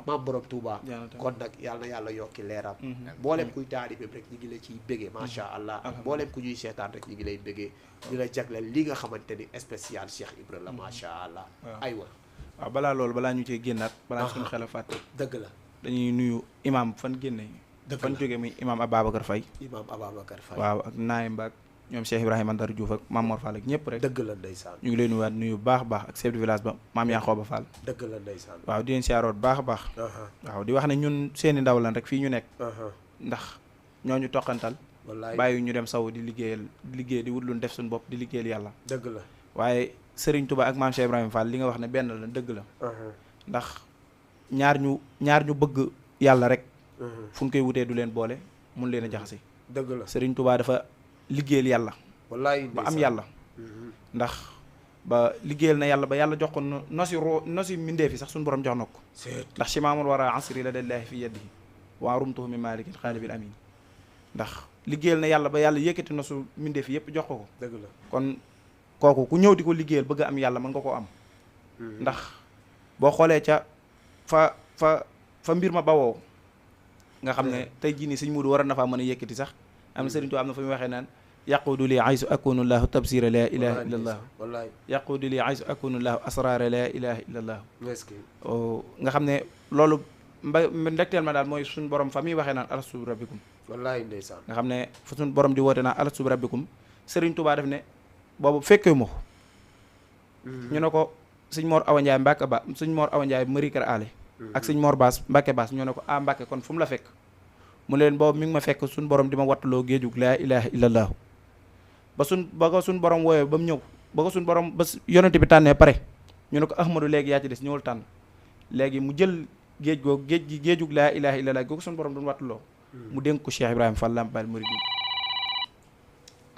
maam borom Touba kon nag yàlla na yàlla yokki leeram mboolem kuy taalibeem rek ñu ngi la ciy bégee macha allah ak mboolem ku ñuy seetaan rek ñu ngi lay bégee di la jagleel li nga xamante ni spécial Cheikh Ibra la macha allah aywa waaw balaa loolu balaa ñu cee génnaat balaa suñu xel a fàtte dëgg la dañuy nuyu imam fan génne fan jógee muy imam Ababacar Faye waaw ak naay mbaak ñoom Cheikh Ibrahima Ndar Diouf ak Mame Mor Fall ak ñëpp rek dëgg la ndeysaan ñu ngi leen nuyuwaat nuyu baax baax ak chef de village ba maam Yankhoba Fall dëgg la ndeysaan waaw di leen siyaaroot baax a baax waaw di wax ne ñun seeni ndaw lan rek fii ñu nekk ndax ñooñu toqantal bàyyi ñu dem saw di liggéey di wut lu def suñu bopp di liggéeyal yàlla dëgg la waaye Serigne Touba ak maam Cheikh Ibrahima Fall li nga wax ne benn la dëgg la ndax ñaar ñu bëgg yàlla rek fu ñu koy wutee du leen boole mun leen a jaxase dëgg la Serigne Touba dafa liggéeyal yàlla wallaay ba am yàlla ndax ba liggéeyal na yàlla ba yàlla jox ko nosi mindee fi sax suñu borom jox na ko ndax si maamul war a ansri la dallaahi fi yadihi waa rumtuhu mi malikin xaalibil amin ndax liggéeyal na yàlla ba yàlla yëkkati nosu mindee fi yëpp jox ko ko dëgg la kon kooku ku ñëw di ko liggéeyal bëgg a am yàlla mën nga koo am ndax boo xoolee ca fa mbir ma bawoo nga xam ne tey jii nii sëñ Muudu war na faa mën a yëkkati sax am na sëriñ Tuubaa am na fa muy waxee naan yaquudu li aysu akunu llahu tabsira la ilaha illa allah yaquudu li aysu akunu llahu asrara la ilaha illa allah nga xam ne loolu ndegteel ma daal mooy suñu borom fa muy waxee naan alastu bi rabbikum wallaay ndeysaan nga xam ne fa suñu borom di woote naan alastu bi rabbikum sëriñ Tuubaa def ne boobu fekkee ma ko ñu ne ko sëñ Mor Awa Ndiaye Mbacke ba sëñ Mor Awa Ndiaye Mari Kër Ale ak sëñ Mor Baas Mbacke Baas ñoo ne ko Mbacke kon fu mu la fekk mu leen boobu mi ngi ma fekk suñu borom di ma wattuloo géejug laa ilaha illallah ba ko suñu borom wooyee ba mu ñëw ba ko suñu borom ba yonente bi tànnee pare ñu ne ko Ahmadou léegi yaa ci des ñëwul tànn léegi mu jël géej googu géejug laa ilaha illallah googu suñu borom duñu wattuloo mu dénk ko Cheikh Ibrahima Fall Lamp Baal Mouridine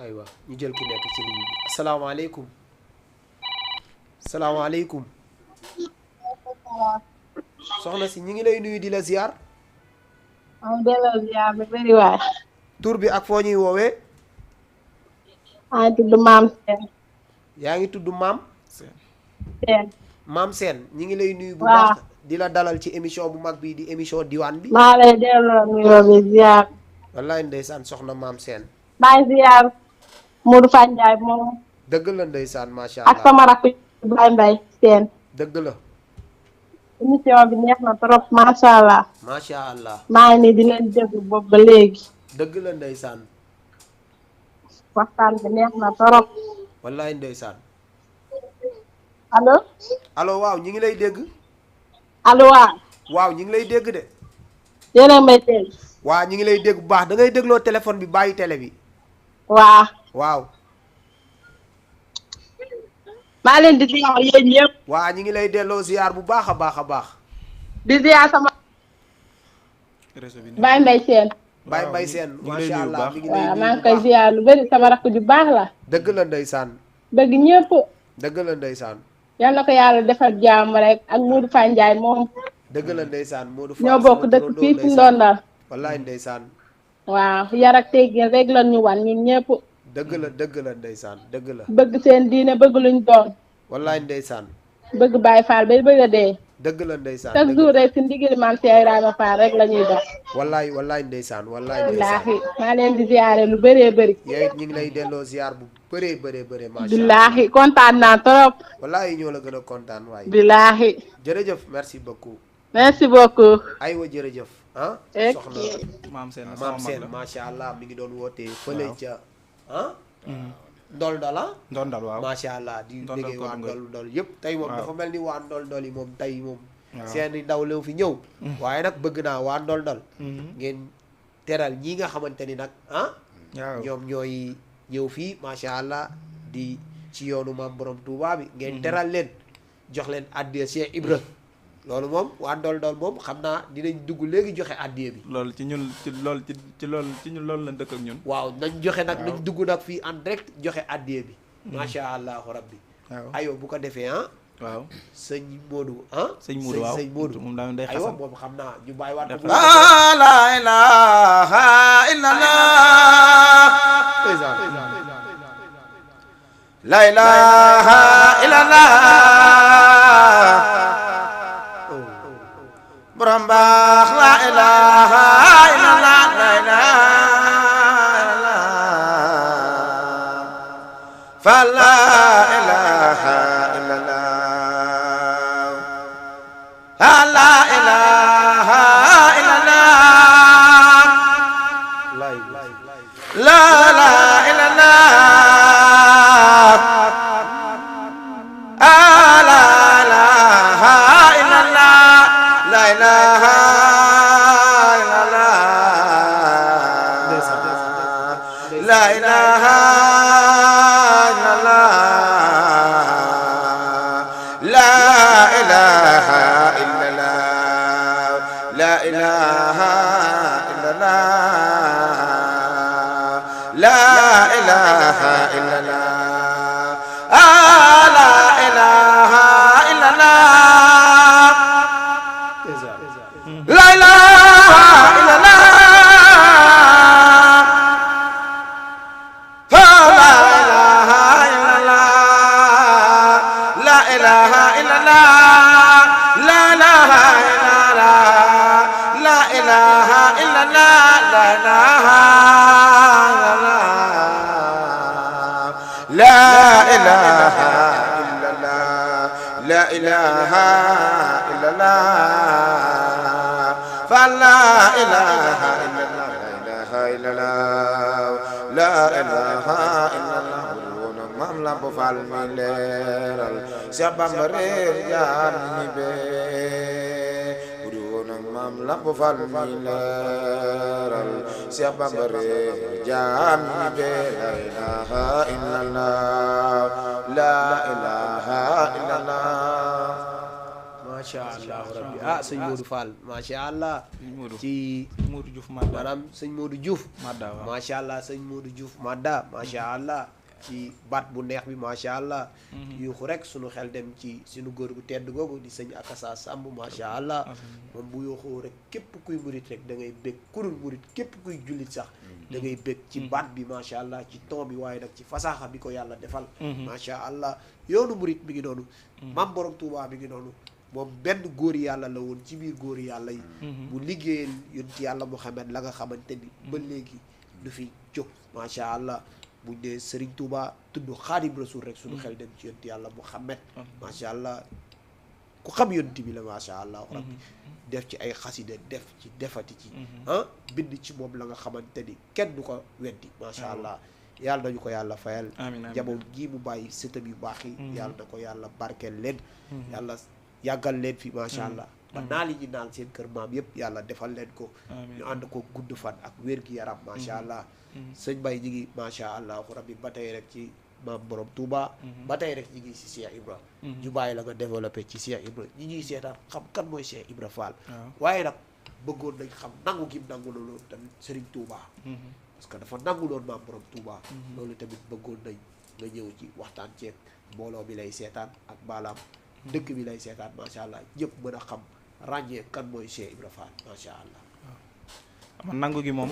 aywa ñu jël ki nekk ci ligne bi asalaamaaleykum salaamaaleykum soxna si ñi ngi lay nuyu di la ziar am delloo ziar bi bëri waay tur bi ak foo ñuy woowee maa ngi tudd Maam Seen yaa ngi tudd Maam Seen Maam Seen ñi ngi lay nuyu bu baax di la dalal ci émission bu mag bi di émission diwaan bi maa lay delloo nuyoo bi ziar wallaay ndeysaan soxna Maam Seen maa ngi ziar Modou Fandiaye moom dëgg la ndeysaan macha allah ak sama rakk Baye Mbaye Seen dëgg la émission bi neex na trop macha allah macha allah maa ngi nii di leen déglu boobu ba léegi dëgg la ndeysaan waxtaan bi neex na trop wallaay ndeysaan allo allo waaw ñi ngi lay dégg allo waaw waaw ñu ngi lay dégg de. yéen a may dégg. waaw ñu ngi lay dégg bu baax da ngay dégloo téléphone bi bàyyi télé bi. waaw. maa leen di ziar yéen ñëpp. waa ñu ngi lay delloo ziar bu baax a baax a baax. di ziar sama. Baye Mbaye Sène. Baye Mbaye Sène macha allah mi ngi lay waaw maa ngi koy ziar lu bëri sama rakk ju baax la. dëgg la ndeysaan. bëgg ñëpp. dëgg la ndeysaan. yal na ko yàlla defal jàmm rek ak Modou Fa Ndiaye moom. dëgg la ndeysaan Modou Fa ñoo bokk dëkk fii ci Ndondal. wallaay ndeysaan. waaw yar ak teggin rek lan ñu wan ñun ñëpp. dëgg la ndeysaan dëgg la. bëgg seen diine bëgg luñ doon. wallaay ndeysaan. bëgg Baye Fall bay bëgg a dee. dëgg la ndeysaan chaque jour rek si ndigal maam Cheikh Ibrahima Fall rek la ñuy dox. wallaay ndeysaan wallaay ndeysaan. billaahi maa leen di ziare lu bëree bëri. yow it ñu ngi lay delloo ziar bu bëree macha allah. billaahi kontaan naa trop. wallaay ñoo la gën a kontaan waaye. billaahi. jërëjëf merci beaucoup. merci beaucoup. aywa jërëjëf. ah soxna maam seen macha allah mi ngi doon wootee fële ca Ndondal Ndondal waaw macha allah di déggee waa Ndondal yëpp tey moom dafa mel ni waa Ndondal yi moom tey moom seeni ndaw lew fi ñëw waaye nag bëgg naa waa Ndondal ngeen teral ñii nga xamante ni nag ñoom ñooy ñëw fii macha allah di ci yoonu maam borom Touba bi ngeen teral leen jox leen addiya Cheikh Ibra loolu moom waa Ndondal moom xam naa dinañ dugg léegi joxe addiya bi. loolu ci ñun ci ñun loolu lañ dëkk ak ñun. waaw nañ joxe nag nañ dugg nag fii en direct joxe addiya bi. macha allahu rabbi. waaw aywa bu ko defee waaw sëñ Modou sëñ Modou waaw sëñ Modou moom daa day xasan. aywa moom xam naa ñu bàyyi waat ko. la ilaha illallah. la ilaha illallah. borom baax la ilaha illallah la ilaha illallah fa la ilaha illallah la ilaha illallah la la illallah Cheikh Bamba reer jaam ñi bee bu du woon ak maam Lamp Fall mi leeral Cheikh Bamba reer jaam ñi bee la ilaha illallah la ilaha illallah. macha allah rabbi sëñ Modou Fall macha allah. ci Modou Diouf Madda maanaam sëñ Modou Diouf. Madda waaw macha allah sëñ Modou Diouf Madda macha allah. ci baat bu neex bi macha allah. yuuxu rek sunu xel dem ci sunu góor gu tedd googu di sëñ Akassa Samb macha allah. moom bu yuuxu rek képp kuy murit rek da ngay bég kurul murit képp kuy jullit sax. da ngay bég ci baat bi macha allah ci ton bi waaye nag ci fasaaxa bi ko yàlla defal. macha allah yoonu murit mi ngi noonu. maam borom Touba mi ngi noonu. moom benn góor yàlla la woon ci biir góor yàlla yi. bu liggéeyal yonent yàlla Muhammad la nga xamante ni ba léegi du fi jóg macha allah. buñ ne Serigne Touba tudd Xaadim Rasul rek suñu xel dem ci yonent yàlla Muhammad macha allah ku xam yonent bi la macha allah rabbi def ci ay xasida def ci defati ci bind ci moom la nga xamante ni kenn du ko weddi macha allah yàlla nañu ko yàlla fayal jamono gii mu bàyyi sëtam yu baax yi yàlla na ko yàlla barkeel leen yàlla yàggal leen fi macha allah ba naal yi ñu naal seen kër maam yëpp yàlla defal leen ko ñu ànd ko gudd fan ak wér gi yaram macha allah sëñ Bay ñi ngi macha allah rabbi ba tey rek ci maam borom Touba ba tey rek ñi ngi si Cheikh Ibra ñu bàyyi la nga développé ci Cheikh Ibra ñi ñuy seetaan xam kan mooy Cheikh Ibra Fall waaye nag bëggoon nañ xam nangu gi nangu loolu tamit Serigne Touba parce que dafa nangu loon maam borom Touba loolu tamit bëggoon nañ nga ñëw ci waxtaan ceeg mbooloo bi lay seetaan ak baalaam dëkk bi lay seetaan macha allah ñëpp mën a xam ràññee kan mooy Cheikh Ibra Fall macha allah man nangu gi moom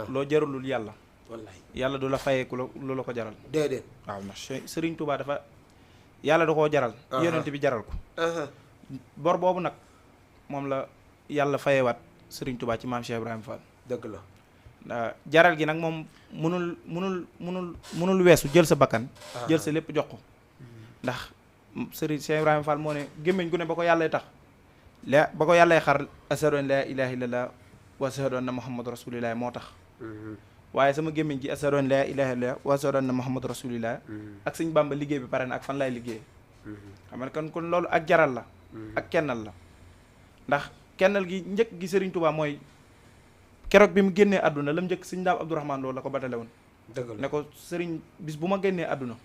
loo jarulul yàlla wallaay yàlla du la fayeeku lu la ko jaral déedéet waaw ndax Serigne Touba dafa yàlla da koo jaral yonent bi jaral ko bor boobu nag moom la yàlla fayewaat Serigne Touba ci maam Cheikh Ibrahima Fall dëgg la jaral gi nag moom munul weesu jël sa bakkan jël sa lépp jox ko ndax Serigne Cheikh Ibrahima Fall moo ne gémmiñ gu ne ba ko yàllay tax ba ko yàllay xar ashadu an laa ilaaha illallah wa ashadu anna muhammadu rasulillah moo tax waaye sama gémmiñ gi ashadu an laa ilaaha illallah wa ashadu anna muhammadu rasulillah ak Sëñ Bàmba liggéey bi pare na ak fan laay liggéey xam nga kon loolu ak jaral la ak kennal la ndax kennal gi njëkk gi Serigne Touba mooy keroog bi mu génnee àdduna la mu njëkk Sëñ Daam Abdourahmane loolu la ko batale woon ne ko Serigne bis bu ma génnee àdduna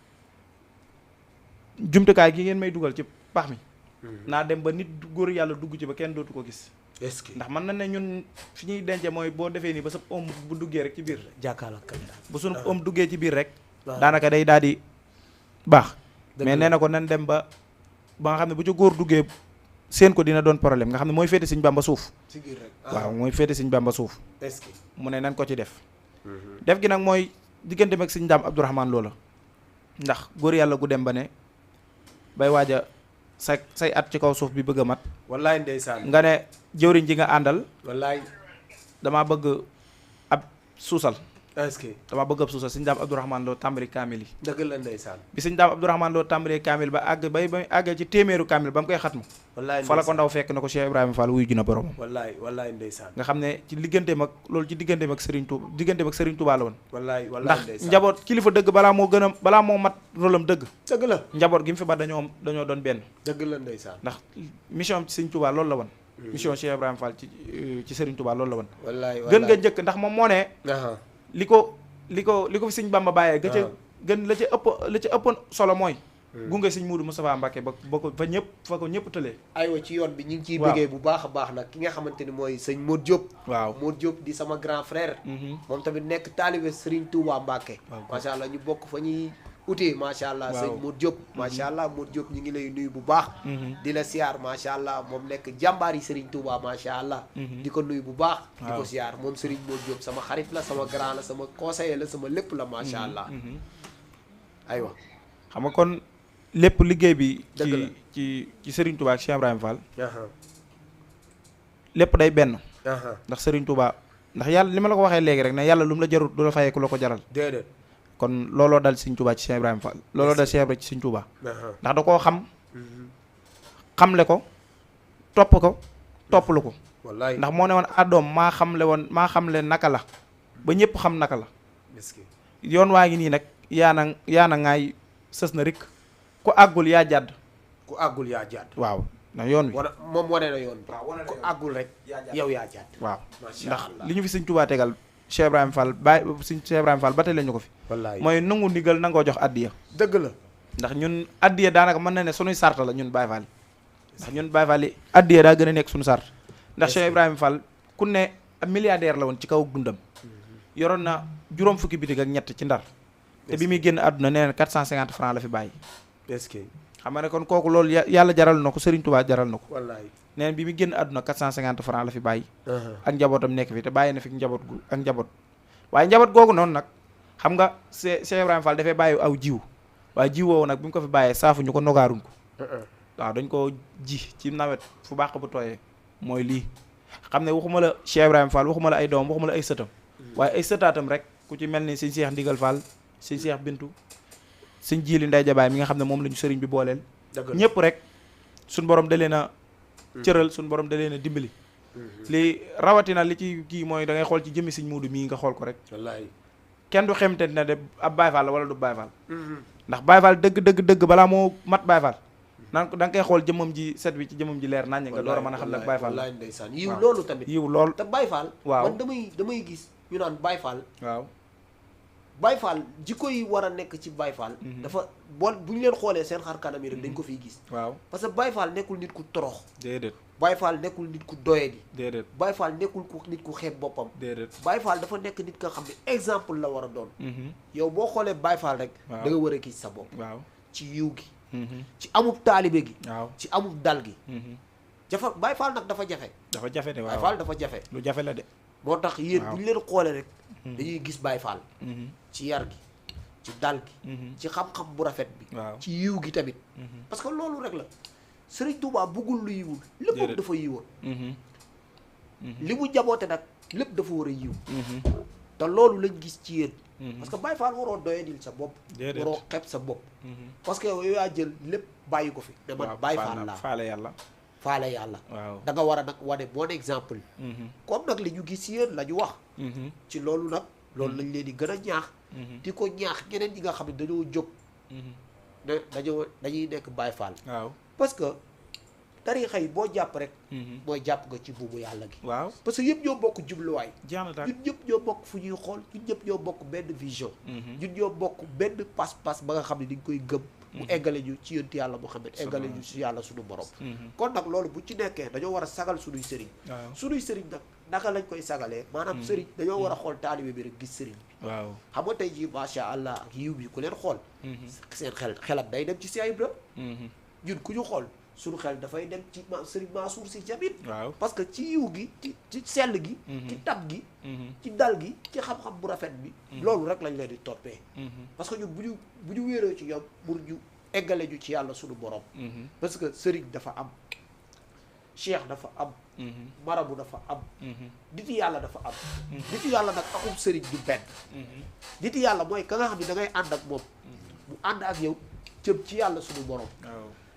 jumtukaay gi ngeen may dugal ci pax mi naa dem ba nit góor yàlla dugg ci ba kenn dootu ko gis est-ce que ndax mën na ne ñun fi ñuy dence mooy boo defee nii ba sa om bu duggee rek ci biir jàkkaarloo caméra bu sunu om duggee ci biir rek daanaka day daal di baax mais nee na ko nan dem ba nga xam ne bu ci góor duggee seen ko dina doon problème nga xam ne mooy féete Sëñ Bàmba suuf ci biir rek waaw mooy féete Sëñ Bàmba suuf est-ce que mu ne nan ko ci def def gi nag mooy diggante ak Sëñ Daam Abdourahmane loola ndax góor yàlla gu dem ba ne bay waaja say at ci kaw suuf bi bëgg a mat wallaay ndeysaan nga ne jëwriñ ji nga àndal wallaay damaa bëgg ab suusal est-ce que damaa bëgg ab suusal Sëñ Daam Abdourahmane loo tàmbali kaamil yi dëgg la ndeysaan bi Sëñ Daam Abdourahmane loo tàmbalee kaamil ba àgg ba àggee ci téeméeru kaamil ba mu koy xatmu wallaay fa la ko ndaw fekk na ko Cheikh Ibrahima Fall wuyu ji na boromam wallaay ndeysaan nga xam ne ci digganteem ak loolu ci digganteem ak Serigne Touba la woon wallaay ndax ndeysaan njaboot kilifa dëgg balaa moo mat rolam dëgg dëgg la njaboot gi mu fi ba dañoo doon benn dëgg la ndeysaan ndax mission ci Serigne Touba loolu la woon mission Cheikh Ibrahima Fall ci Serigne Touba loolu la woon wallaay gën nga njëkk ndax moom moo ne li ko fi Sëñ Bàmba bàyyee ga ca gën la ca ëppoon solo mooy gunge Sëñ Muudu Moustapha Mbàkke ba ko fa ko ñëpp tëlee aywa ci yoon bi ñu ngi ciy bëggee bu baax a baax nag ki nga xamante ni mooy sëñ Modou Diop waaw Modou Diop di sama grand frère moom tamit nekk taalibe Serigne Touba Mbàkke macha allah ñu bokk fa ñuy utee macha allah sëñ Modou Diop macha allah Modou Diop ñu ngi lay nuyu bu baax di la siyaar macha allah moom nekk jàmbaar yi Serigne Touba macha allah di ko nuyu bu baax di ko siyaar moom Serigne Modou Diop sama xarit la sama grand la sama conseiller la sama lépp la macha allah aywa xam nga kon lépp liggéey bi ci Serigne Touba ak Cheikh Ibrahima Fall lépp day benn ndax Serigne Touba ndax yàlla li ma la ko waxee léegi rek ne yàlla lu mu la jarut du la fayee ku la ko jaral déedéet kon looloo dal Serigne Touba ci Cheikh Ibrahima Fall looloo dal Cheikh Ibrahima ci Serigne Touba ndax da koo xamle ko topplu ko wallaay ndax moo ne woon àddoom maa xamle naka la ba ñëpp xam naka la yoon waa ngi nii nag yaana ngaay sës na rik ku àggul yaa jàdd waaw ndax yoon wi moom wane na yoon bi ku àggul rek yow yaa jàdd waaw ndax li ñu fi Sëñ Touba tegal Cheikh Ibrahima Fall Cheikh Ibrahima Fall ba tey lañu ko fi wallaay mooy nangu ndigal nangoo jox addiya dëgg la ndax ñun addiya daanaka mën na ne sunuy sart la ñun Baye Fall ndax ñun Baye Fall yi addiya daa gën a nekk suñu sart ndax Cheikh Ibrahima Fall ku ne ab milliardaire la woon ci kaw dundam yoroon na juróom fukki bitig ak ñett ci Ndar te bi muy génn àdduna nee na 450 francs la fi bàyyi est-ce que xam nga ne kon kooku loolu yàlla jaral na ko Serigne Touba jaral na ko wallaay nee na bi muy génn àdduna 450 francs la fi bàyyi ak njabootam nekk fi te bàyyi na fi njaboot waaye njaboot googu noonu nag xam nga Cheikh Ibrahima Fall dafay bàyyi aw jiw waaye jiw woowu nag bi mu ko fi bàyyee saafu ñu ko nogaaruñ ko waaw dañ ko ji ci nawet fu baax bu tooyee mooy lii xam ne waxuma la Cheikh Ibrahima Fall waxuma la ay doom waxuma la ay sëtam waaye ay sëtaatam rek ku ci mel ni Sëñ Cheikh Ndigal Fall Sëñ Cheikh Bintu Sëñ Jili Ndey Jabaay mi nga xam ne moom la ñu sëriñ bi booleel ñëpp rek suñ borom da leen a cëral suñ borom da leen a dimbali lii rawatina li ci kii mooy da ngay xool ci jëmmi Sëñ Muudu mii nga xool ko rek wallaay kenn du xemte na de ab Baye Fall la wala du Baye Fall ndax Baye Fall dëgg balaa moo mat Baye Fall naan ko da nga koy xool jëmmam ji set wi ci jëmmam ji leer nañ nga door a mën a xam nag Baye Fall wallaay ndeysaan yiw loolu tamit yiw lool te Baye Fall waaw man damay gis ñu naan Baye Fall waaw Baye Fall jikko yi war a nekk ci Baye Fall dafa bu ñu leen xoolee seen xar kanam yi rek dañ ko fiy gis waaw parce que Baye Fall nekkul nit ku torox déedéet Baye Fall nekkul nit ku doyadi déedéet Baye Fall nekkul nit ku xeeb boppam déedéet Baye Fall dafa nekk nit nga xam ne exemple la war a doon yow boo xoolee Baye Fall rek da nga war a gis sa bopp waaw ci yiw gi ci amub taalibe gi waaw ci amub dal gi jafa Baye Fall nag dafa jafe de waaw Baye Fall dafa jafe lu jafe la de moo tax yéen bu ñu leen xoolee rek dañuy gis Baye Fall ci yar gi ci dal gi ci xam-xam bu rafet bi waaw ci yiw gi tamit parce que loolu rek la Serigne Touba bëggul lu yiwul lépp dafa yiwoon li mu jaboote nag lépp dafa war a yiw te loolu lañ gis ci yéen parce que Baye Fall waroo doyadil sa bopp waroo xeeb sa bopp parce que yow yaa jël lépp bàyyi ko fi ne man Baye Fall laa faale yàlla waaw da nga war a nag wane bon exemple comme nag li ñu gis yéen la ñu wax ci loolu nag loolu lañ leen di gën a ñaax di ko ñaax ñeneen ñi nga xam ne dañoo jóg ne dañuy nekk Baye Fall waaw parce que tarixa yi boo jàpp rek mooy jàpp nga ci buubu yàlla gi waaw parce que yëpp ñoo bokk jubluwaay ñun ñëpp ñoo bokk fu ñuy xool ñun ñëpp ñoo bokk benn vision ñun ñoo bokk benn pas-pas ba nga xam ne dañ koy gëm mu eggale ñu ci yonent yàlla Muhammad eggale ñu ci yàlla suñu borom kon nag loolu bu ci nekkee dañoo war a sagal suñuy sëriñ suñuy sëriñ nag naka lañ koy sagalee maanaam sëriñ dañoo war a xool taalibe bi rek gis sëriñ bi waaw xam nga tey jii macha allah ak yiw bi ku leen xool seen xelam day dem ci Cheikh Ibra ñun ku ñu xool suñu xel dafay dem ci Serigne Mansour Sy Djamil waaw parce que ci yiw gi ci sell gi ci tab gi ci dal gi ci xam-xam bu rafet bi loolu rek lañ leen di toppee parce que ñun bu ñu wéeroo ci ñoom pour ñu eggale ñu ci yàlla suñu borom parce que Serigne dafa am cheikh dafa am marabu dafa am nit yàlla dafa am nit yàlla nag akum Serigne du benn nit yàlla mooy ka nga xam ne da ngay ànd ak moom mu ànd ak yow jëm ci yàlla suñu borom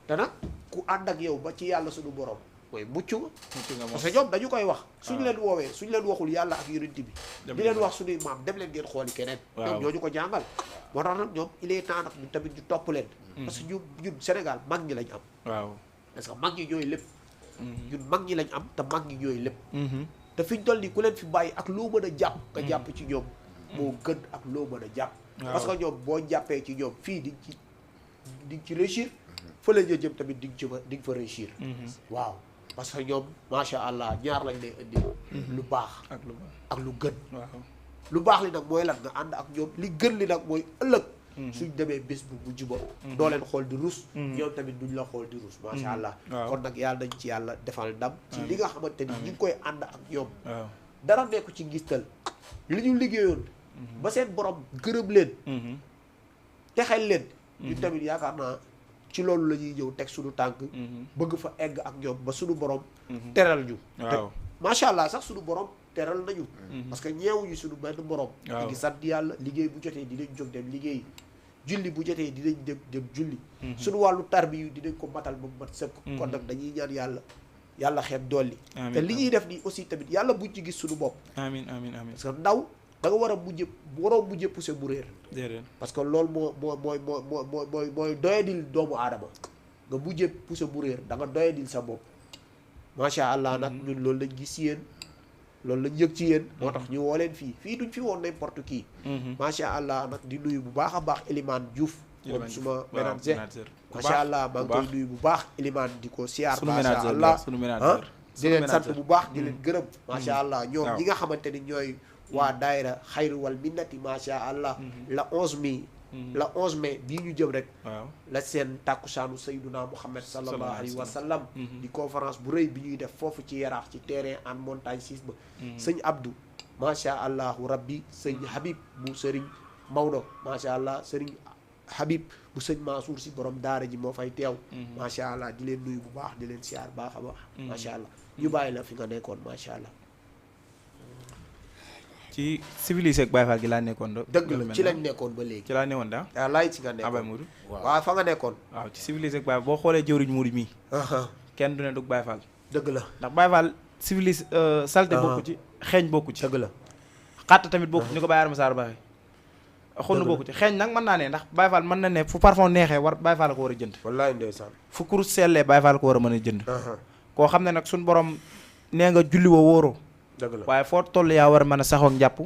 te nag ku ànd ak yow ba ci yàlla suñu borom mooy mucc nga parce que ñoom dañu koy wax suñu leen woowee suñu leen waxul yàlla ak yonent bi di leen wax suñuy maam dem leen ngeen xooli keneen ñoom ñoo ñu ko jàngal moo tax nag ñoom il est temps nag ñu tamit ñu topp leen parce que ñun Sénégal mag ñi lañ am waaw parce que mag ñi ñooy lépp ñun mag ñi lañ am te mag ñi ñooy lépp te fi ñu toll nii ku leen fi bàyyi ak loo mën a jàpp nga jàpp ci ñoom moo gën ak loo mën a jàpp parce que ñoom boo jàppee ci ñoom fii di nga ci réussir fële nga jëm tamit di nga fa réussir waaw parce que ñoom macha allah ñaar lañ lay indi lu baax ak lu gën lu baax li nag mooy lan nga ànd ak ñoom li gën li nag mooy ëllëg suñ demee bés bu mujj ba doo leen xool di rus ñoom tamit duñ la xool di rus macha allah kon nag yàlla dañ ci yàlla defal ndam ci li nga xamante ni ñu ngi koy ànd ak ñoom dara nekku ci ngistal li ñu liggéeyoon ba seen borom gërëm leen texel leen ñu tamit yaakaar naa ci loolu la ñuy ñëw teg suñu tànk bëgg fa egg ak ñoom ba suñu borom teral ñu te macha allah sax suñu borom teral nañu parce que ñeewuñu suñu benn borom di ngi sant yàlla liggéey bu jotee dinañ jóg dem liggéey julli bu jotee dinañ dem julli suñu wàllu tarbi yu dinañ ko matal ba mat sëkk kon nag dañuy ñaan yàlla xeeb dolli te li ñuy def nii aussi tamit yàlla buñ ci gis suñu bopp amiin amiin amiin parce que ndaw da nga war a mujjee poussé bu réer parce que loolu mooy doyadil doomu aadama nga mujjee poussé bu réer da nga doyadil sa bopp macha allah nag ñun loolu lañ gis yéen loolu lañ yëg ci yéen moo tax ñu woo leen fii duñ fi woon n'importe qui macha allah nag di nuyu bu baax a baax Elimane Diouf moom suma ménager macha allah maa ngi koy nuyu bu baax Elimane di ko siyaar macha allah di leen sant bu baax di leen gërëm macha allah ñoom ñi nga xamante ni ñooy waa daayira xayru wal minnati macha allah la 11 mai bii ñu jëm rek la seen tàkkusaanu sayduna Muhammad sallallahu alayhi wa sallam di conférence bu rëy bi ñuy def foofu ci yaraax ci terrain en montagne 6 ba sëñ Abdou macha allahu rabbi sëñ Habib bu sëriñ Maodo macha allah sëriñ Habib bu sëñ Mansour si borom daara ji moo fay teew macha allah di leen nuyu bu baax di leen siyaar baax a baax macha allah ñu bàyyi la fi nga nekkoon macha allah ci civilisé ak Baye Fall gi laa nekkoon do dëgg la ci lañ nekkoon ba léegi ci laa newoon daa waaw laay ci nga nekkoon Abay Mourou waaw fa nga nekkoon waaw ci civilisé ak Baye boo xoolee jëwriñ Mourou mii kenn du ne dug Baye Fall dëgg la ndax Baye Fall civilisé salte bokku ci xeeñ bokku ci dëgg la xatt tamit bokku ñu ko Baye Arma Sarr baxee xunn bokku ci xeeñ nag mën naa ne ndax Baye Fall mën na ne fu parfum neexee war Baye Fall ko war a jënd wallaay ndeysaan fu kurus sellee Baye Fall ko war a mën a jënd koo xam ne nag suñ borom nee nga julli wa wóoroo dëgg la waaye foo toll yaa war a mën a saxoog njàpp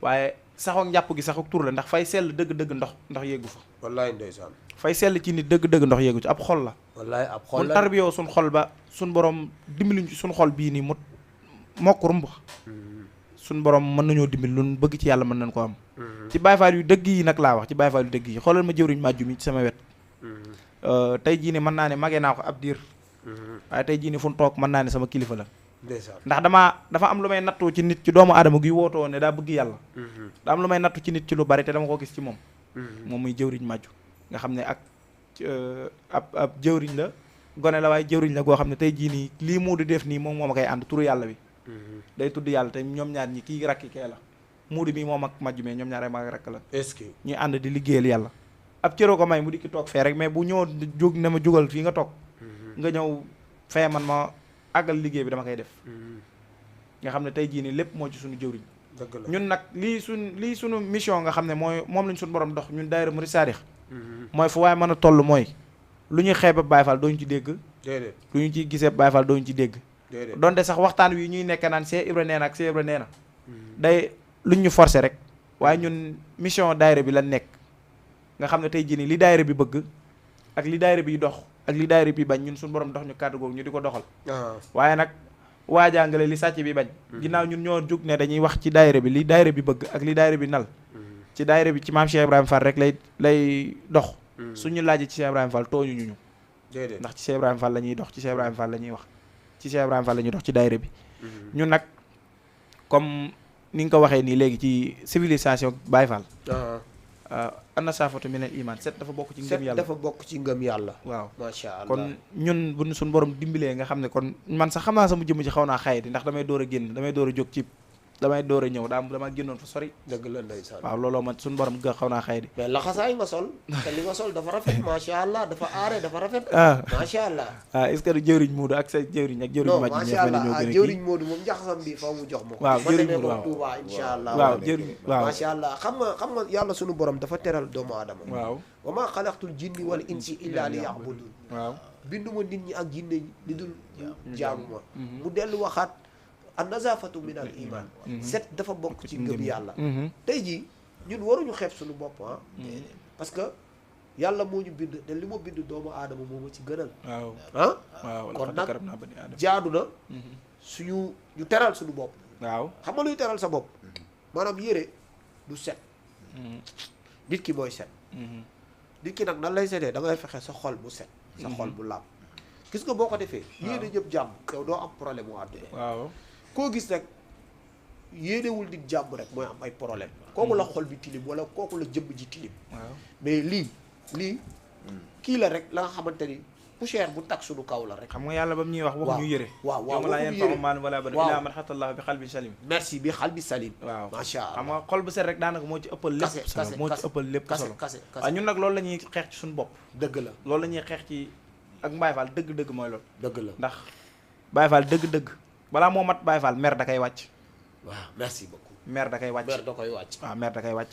waaye saxoog njàpp gi saxoog tur la ndax fay sell dëgg-dëgg ndox yéegu fa wallaay ndeysaan fay sell ci nit dëgg-dëgg ndox yéegu ci ab xol la wallaay ab xol mun la tarbiyoo suñ xol ba suñ borom dimbaliñ ci suñ xol bii nii mu mokk rumb suñ borom mën nañoo dimbali lu bëgg ci yàlla mën nañ ko am ci Baye Fall yu dëgg yi nag laa wax ci Baye Fall yu dëgg yi xoolal ma jëwriñ màjju mi ci sama wet tey jii ni mën naa ne magee naa ko ab diir waaye tey jii ni fu mu toog mën naa ne sama kilifa la ndeysaan ndax dafa am lu may nattu ci nit ci doomu aadama gi wootoo ne daa bëgg yàlla daa am lu may nattu ci nit ci lu bari te dama ko gis ci moom moom muy jëwriñ màjju nga xam ne ak ab jëwriñ la gone la waaye jëwriñ la goo xam ne tey jii nii lii mu di def nii moom moo ma koy ànd turu yàlla bi day tudd yàlla te ñoom ñaar ñi kii rakki kee la muudi bi moom ak màjju mais ñoom ñaar ay mag rakk la est-ce que ñuy ànd di liggéeyal yàlla ab cëroo ko may mu dikki toog fee rek mais bu ñëw jóg ne ma jugal fii nga toog nga ñëw fee man ma àggal liggéey bi dama koy def nga xam ne tey jii nii lépp moo ci suñu jëwriñ dëgg la ñun nag lii suñu mission nga xam ne mooy moom lañ suñu borom dox ñun daayira Murid Saadix mooy fu waaye mën a toll mooy lu ñuy xeeb Baye Fall dooñu ci dégg déedéet lu ñu ci gisee Baye Fall dooñu ci dégg déedéet donte sax waxtaan wi ñuy nekk naan Cheikh Ibra nee na ak Cheikh Ibra nee na day luñ ñu forcer rek waaye ñun mission daayira bi lan nekk nga xam ne tey jii nii li daayira bi bëgg ak li daayira bi dox ak li daayira bi bañ ñun suñu borom dox ñu kàddu googu ñu di ko doxal waaye nag waajàngale li sàcc bi bañ ginnaaw ñun ñoo jug ne dañuy wax ci daayira bi li daayira bi bëgg ak li daayira bi nal ci daayira bi ci maam Cheikh Ibrahima Fall rek lay dox suñu laaj ci Cheikh Ibrahima Fall tooñu ñu déedéet ndax ci Cheikh Ibrahima Fall la ñuy dox ci Cheikh Ibrahima Fall la ñuy wax ci Cheikh Ibrahima Fall la ñuy dox ci daayira bi ñun nag comme ni nga ko waxee nii léegi ci civilisation Baye Fall anna saafatu minal iman set dafa bokk ci ngëm yàlla dafa bokk ci ngëm yàlla waaw macha allah kon ñun bu suñu borom dimbalee nga xam ne kon man sax xam naa sama jëmm ci xaw naa xayati ndax damay door a génn damay door a jóg ci damay door a ñëw dama génnoon fa sori dëgg la ndeysaan waaw looloo man suñu borom ga xaw naa xayati mais laxasaay nga sol te li nga sol dafa rafet macha allah dafa aare dafa rafet macha allah est-ce que du jëwriñ Moodu ak sa jëwriñ ak jëwriñ maj macha allah jëwriñ Moodu moom jaxasam bi faw mu jox ma ko waaw jëwriñ Moodu waaw Touba insha allah waaw jëwriñ waaw macha allah xam nga yàlla suñu borom dafa teral doomu aadama waaw wa maa xalaqtul jinni wal insi illa li ya'budun waaw binduma nit ñi ak jinne li dul jaamu ma mu dellu waxaat an nazafatu min al iman set dafa bokk ci ngëm yàlla tey jii ñun waruñu xeeb suñu bopp parce que yàlla moo ñu bind te li ma bind doomu aadama moo ma ci gënal waaw kon nag jaadu na suñu ñu teral suñu bopp waaw xam nga luy teral sa bopp maanaam yére du set nit ki mooy set nit ki nag nan lay setee da ngay fexe sa xol bu set sa xol bu laab gis nga boo ko defee yéene ñëpp jàmm yow doo am problème mu àdduna waaw koo gis rek yéenewul nit jàmm rek mooy am ay problème kooku la xol bi tilim wala kooku la jëmm ji tilim mais lii kii la rek la nga xamante ni poussière bu tag suñu kaw la rek xam nga yàlla ba mu ñuy wax waxuñu yére waaw yow ma laa yeen fa'u maalun wala banuun illaa man ataa bi qalbin salim merci bi qalbin salim waaw macha allah xam nga xol bu set rek daanaka moo ci ëppal lépp solo moo ci ëppal lépp solo waaw ñun nag loolu la ñuy xeex ci suñu bopp dëgg la loolu la ñuy xeex ci ak Baye Fall dëgg-dëgg mooy loolu dëgg la ndax Baye Fall dëgg-dëgg balaa moo mat Baye Fall mer da koy wàcc waaw merci beaucoup mer da koy wàcc mer da koy wàcc waaw mer da koy wàcc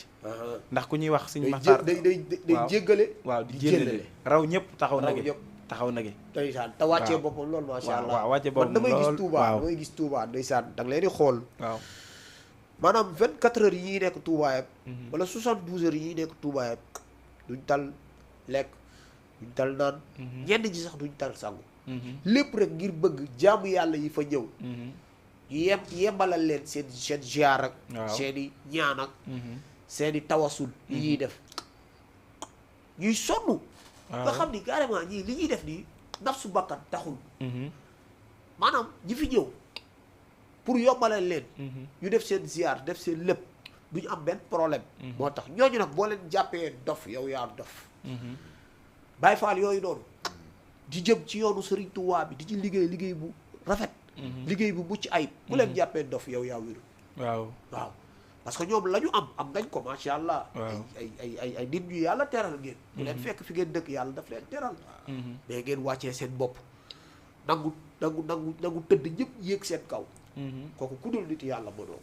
ndax ku ñuy wax Sëñ Maxtaar day jéggale waaw di jéllale raw ñëpp taxaw nage ndeysaan te wàccee boppam loolu macha allah waaw wàccee boppam man damay gis Touba ndeysaan da nga leen di xool waaw maanaam 24 heures yi nekk Touba yëpp wala 72 heures yi nekk Touba yëpp duñ tal lekk duñ tal naan ñenn ji sax duñ tal sangu lépp rek ngir bëgg jaamu yàlla yi fa ñëw yembalal leen seen ziar ak seen i ñaan ak seen i tawasul yi ñuy def ñuy sonn nga xam ni carrément ñii li ñuy def nii nafsu bakkan taxul maanaam ñi fi ñëw pour yombalal leen ñu def seen ziar def seen lépp duñu am benn problème moo tax ñooñu nag boo leen jàppee dof yow yaa dof Baye Fall yooyu noonu di jëm ci yoonu Serigne Touba bi di ci liggéey bu rafet liggéey bu mucc ayib bu leen jàppee dof yow yaa wéru waaw parce que ñoom la ñu am nañ ko macha allah ay nit ñu yàlla teral ngeen bu leen fekk fi ngeen dëkk yàlla daf leen teral mais ngeen wàccee seen bopp nangu tëdd ñëpp yéeg seen kaw kooku ku dul nit yàlla mënoo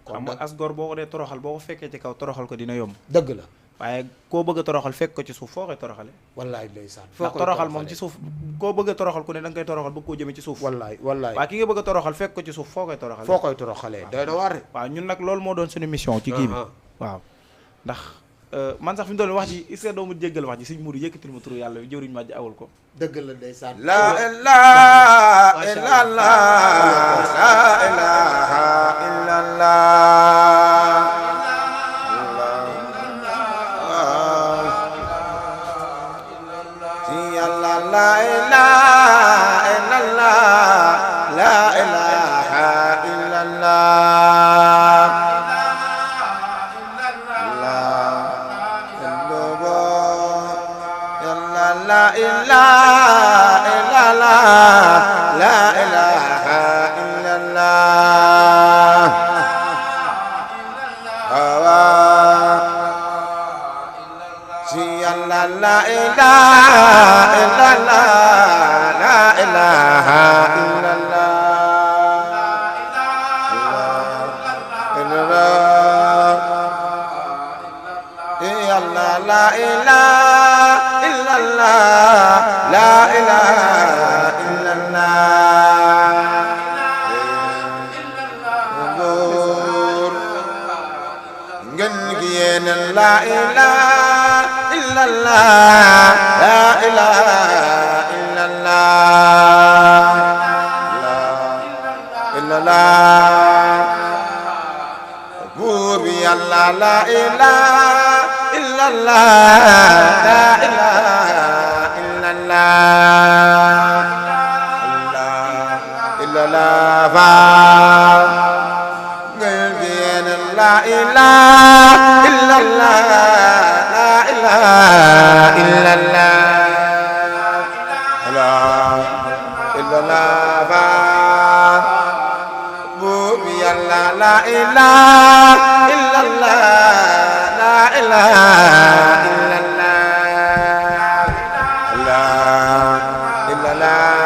ko xam nga as gor boo ko dee toroxal boo ko fekkee ci kaw toroxal ko dina yomb dëgg la waaye koo bëgg a toroxal fekk ko ci suuf foo koy toroxale wallaay ndeysaan ndax toroxal moom ci suuf koo bëgg a toroxal ku ne da nga koy toroxal bëgg koo jëme ci suuf wallaay waaye ki nga bëgg a toroxal fekk ko ci suuf foo koy toroxale foo koy toroxalee doy na waar waaw ñun nag loolu moo doon suñu mission ci kii bi waaw ndax man sax fi mu doon wax ji est-ce que doo mu jéggal wax ji sëñ Mourou yëkkatil ma turu yàlla bi jëwriñ ma ji awul ko dëgg la ndeysaan la ilaha illallah la ilaha illallah ci yàlla la ilaha illallah la ilaha illallah la ilaha illallah la ilaha illallah si yàlla la ilaha illallah la ilaha illallah yàlla la ilaha illallah la ilaha illallah ngeen gi yéen la ilaha illallah la ilaha illallah illallah buur bi yàlla la ilaha illallah la ilaha illallah illallah ngeen gi yéen la ilaha illallah la ilaha illallah la illallah buur bi yàlla la ilaha illallah la ilaha illallah la illallah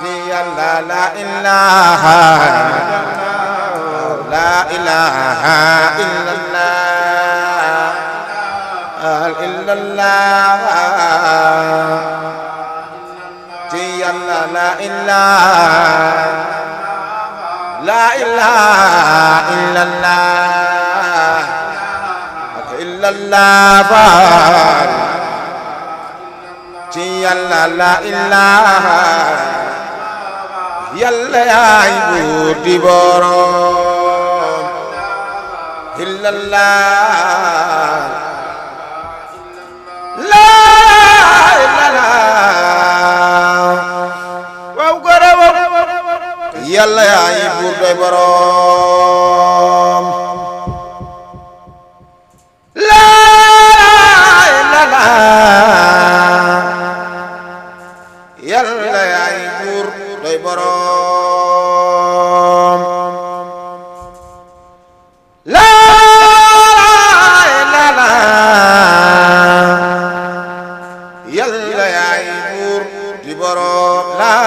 di yàlla la ilaha la ilaha illallah di yàlla la ilaha la ilaha illallah illallah ci yàlla la ilaha yàlla yaay buur di boroom illallah la ilaha waaw gore yàlla yaay buur di boroom la ilaha yàlla yaay buur di boroom la ilaha yàlla yaay buur di boroom la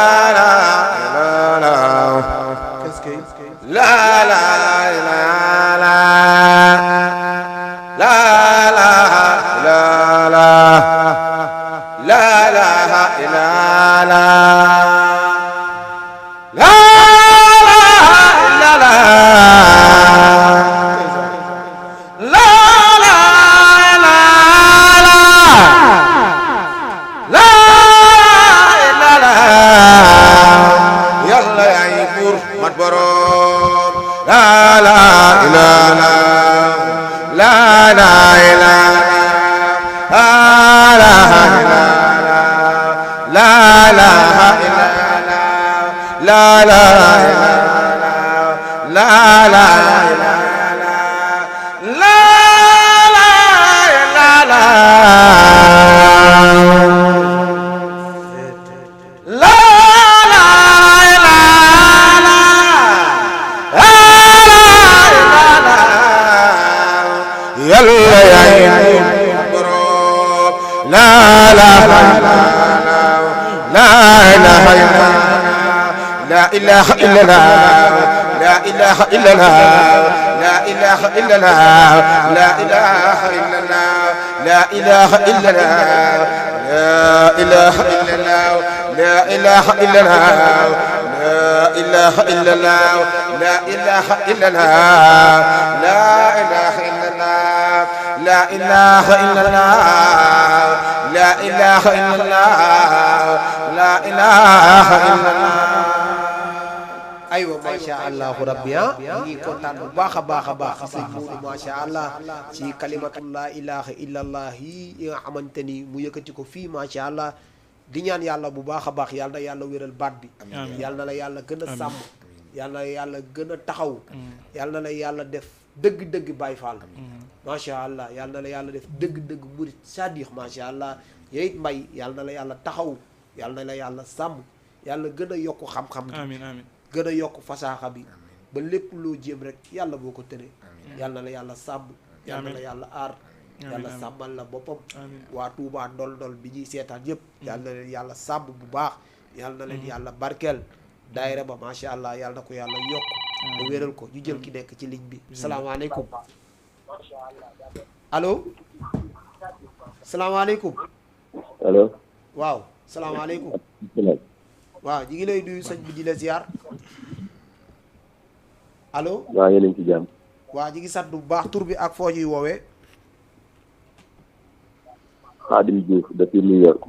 la ilaha illallah لا إله إلا الله لا إله إلا الله لا إله إلا الله لا إله إلا الله لا إله إلا الله لا إله إلا الله لا إله إلا الله لا إله إلا الله لا إله إلا الله لا إله إلا الله لا إله إلا الله لا إله إلا الله aywa macha allahu rabbi ñu ngi kontaan bu baax a baax sëñ Modou macha allah ci kalimatul laa ilaha illallah yi nga xamante ni mu yëkkati ko fii macha allah di ñaan yàlla bu baax a baax yàlla na yàlla wéral baat bi yàlla na la yàlla gën a sàmm yàlla na yàlla gën a taxaw yàlla na la yàlla def dëgg-dëgg Baay Faal macha allah yàlla na la yàlla def dëgg-dëgg murit sadiq macha allah yeyit mbay yàlla na la yàlla taxaw yàlla na la yàlla sàmm yàlla gën a yokk xam-xam bi amiin amiin gën a yokk fasaaxa bi ba lépp loo jéem rek yàlla boo ko tënee yàlla na la yàlla sàmm yàlla na la yàlla aar yàlla sàmmal la boppam waa Tuubaa ndol bi ñuy seetaan yëpp yàlla na leen yàlla sàmm bu baax yàlla na leen yàlla barkeel daayira ba macha allah yàlla na ko yàlla yokk ba wéral ko ñu jël ki nekk ci ligne bi salaamaaleykum allo salaamaaleykum allo waaw salaamaaleykum waaw ñu ngi lay nuyu sëñ bi di la ziar allo waaw yéen a ngi ci jàmm waaw ñu ngi sant bu baax tur bi ak foo ñuy woowee Khadim Diouf depuis New York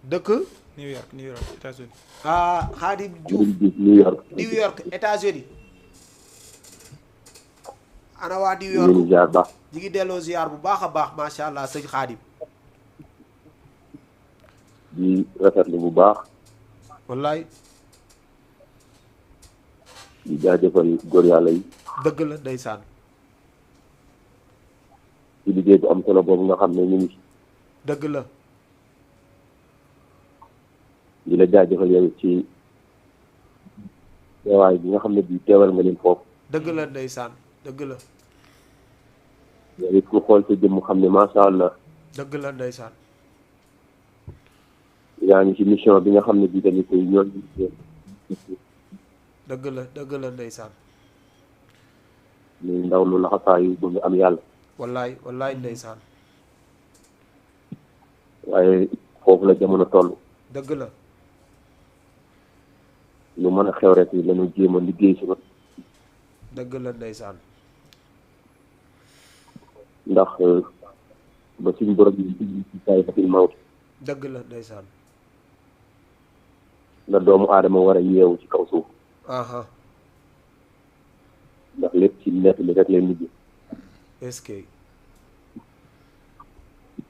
dëkk New York États-Unis Khadim Diouf New York États-Unis ana waa New York ñu ziar baax ñu ngi delloo ziar bu baax a baax macha allah sëñ Khadim di rafetlu bu baax wallaay di jaajëfal góor yàlla yi dëgg la ndeysaan ci liggéey bu am solo boobu nga xam ne ñu ngi dëgg la di la jaajëfal yow ci teewaay bi nga xam ne bii teewal nga leen foofu dëgg la ndeysaan dëgg la yow it ku xool sa jëmm xam ne macha allah dëgg la ndeysaan yaa ngi ci mission bi nga xam ne bii tamit ñoom dëgg la ndeysaan muy ndaw lu laxasaayu bëgg am yàlla wallaay ndeysaan waaye foofu la jamono toll dëgg la lu mën a xew rek yi lañu jéem a liggéey si ba dëgg la ndeysaan ndax ba suñ borom yi ci saay fatil mawt dëgg la ndeysaan la doomu aadama war a yeewu ci kaw suuf aha ndax lépp ci nett li rek leen mujj est-ce que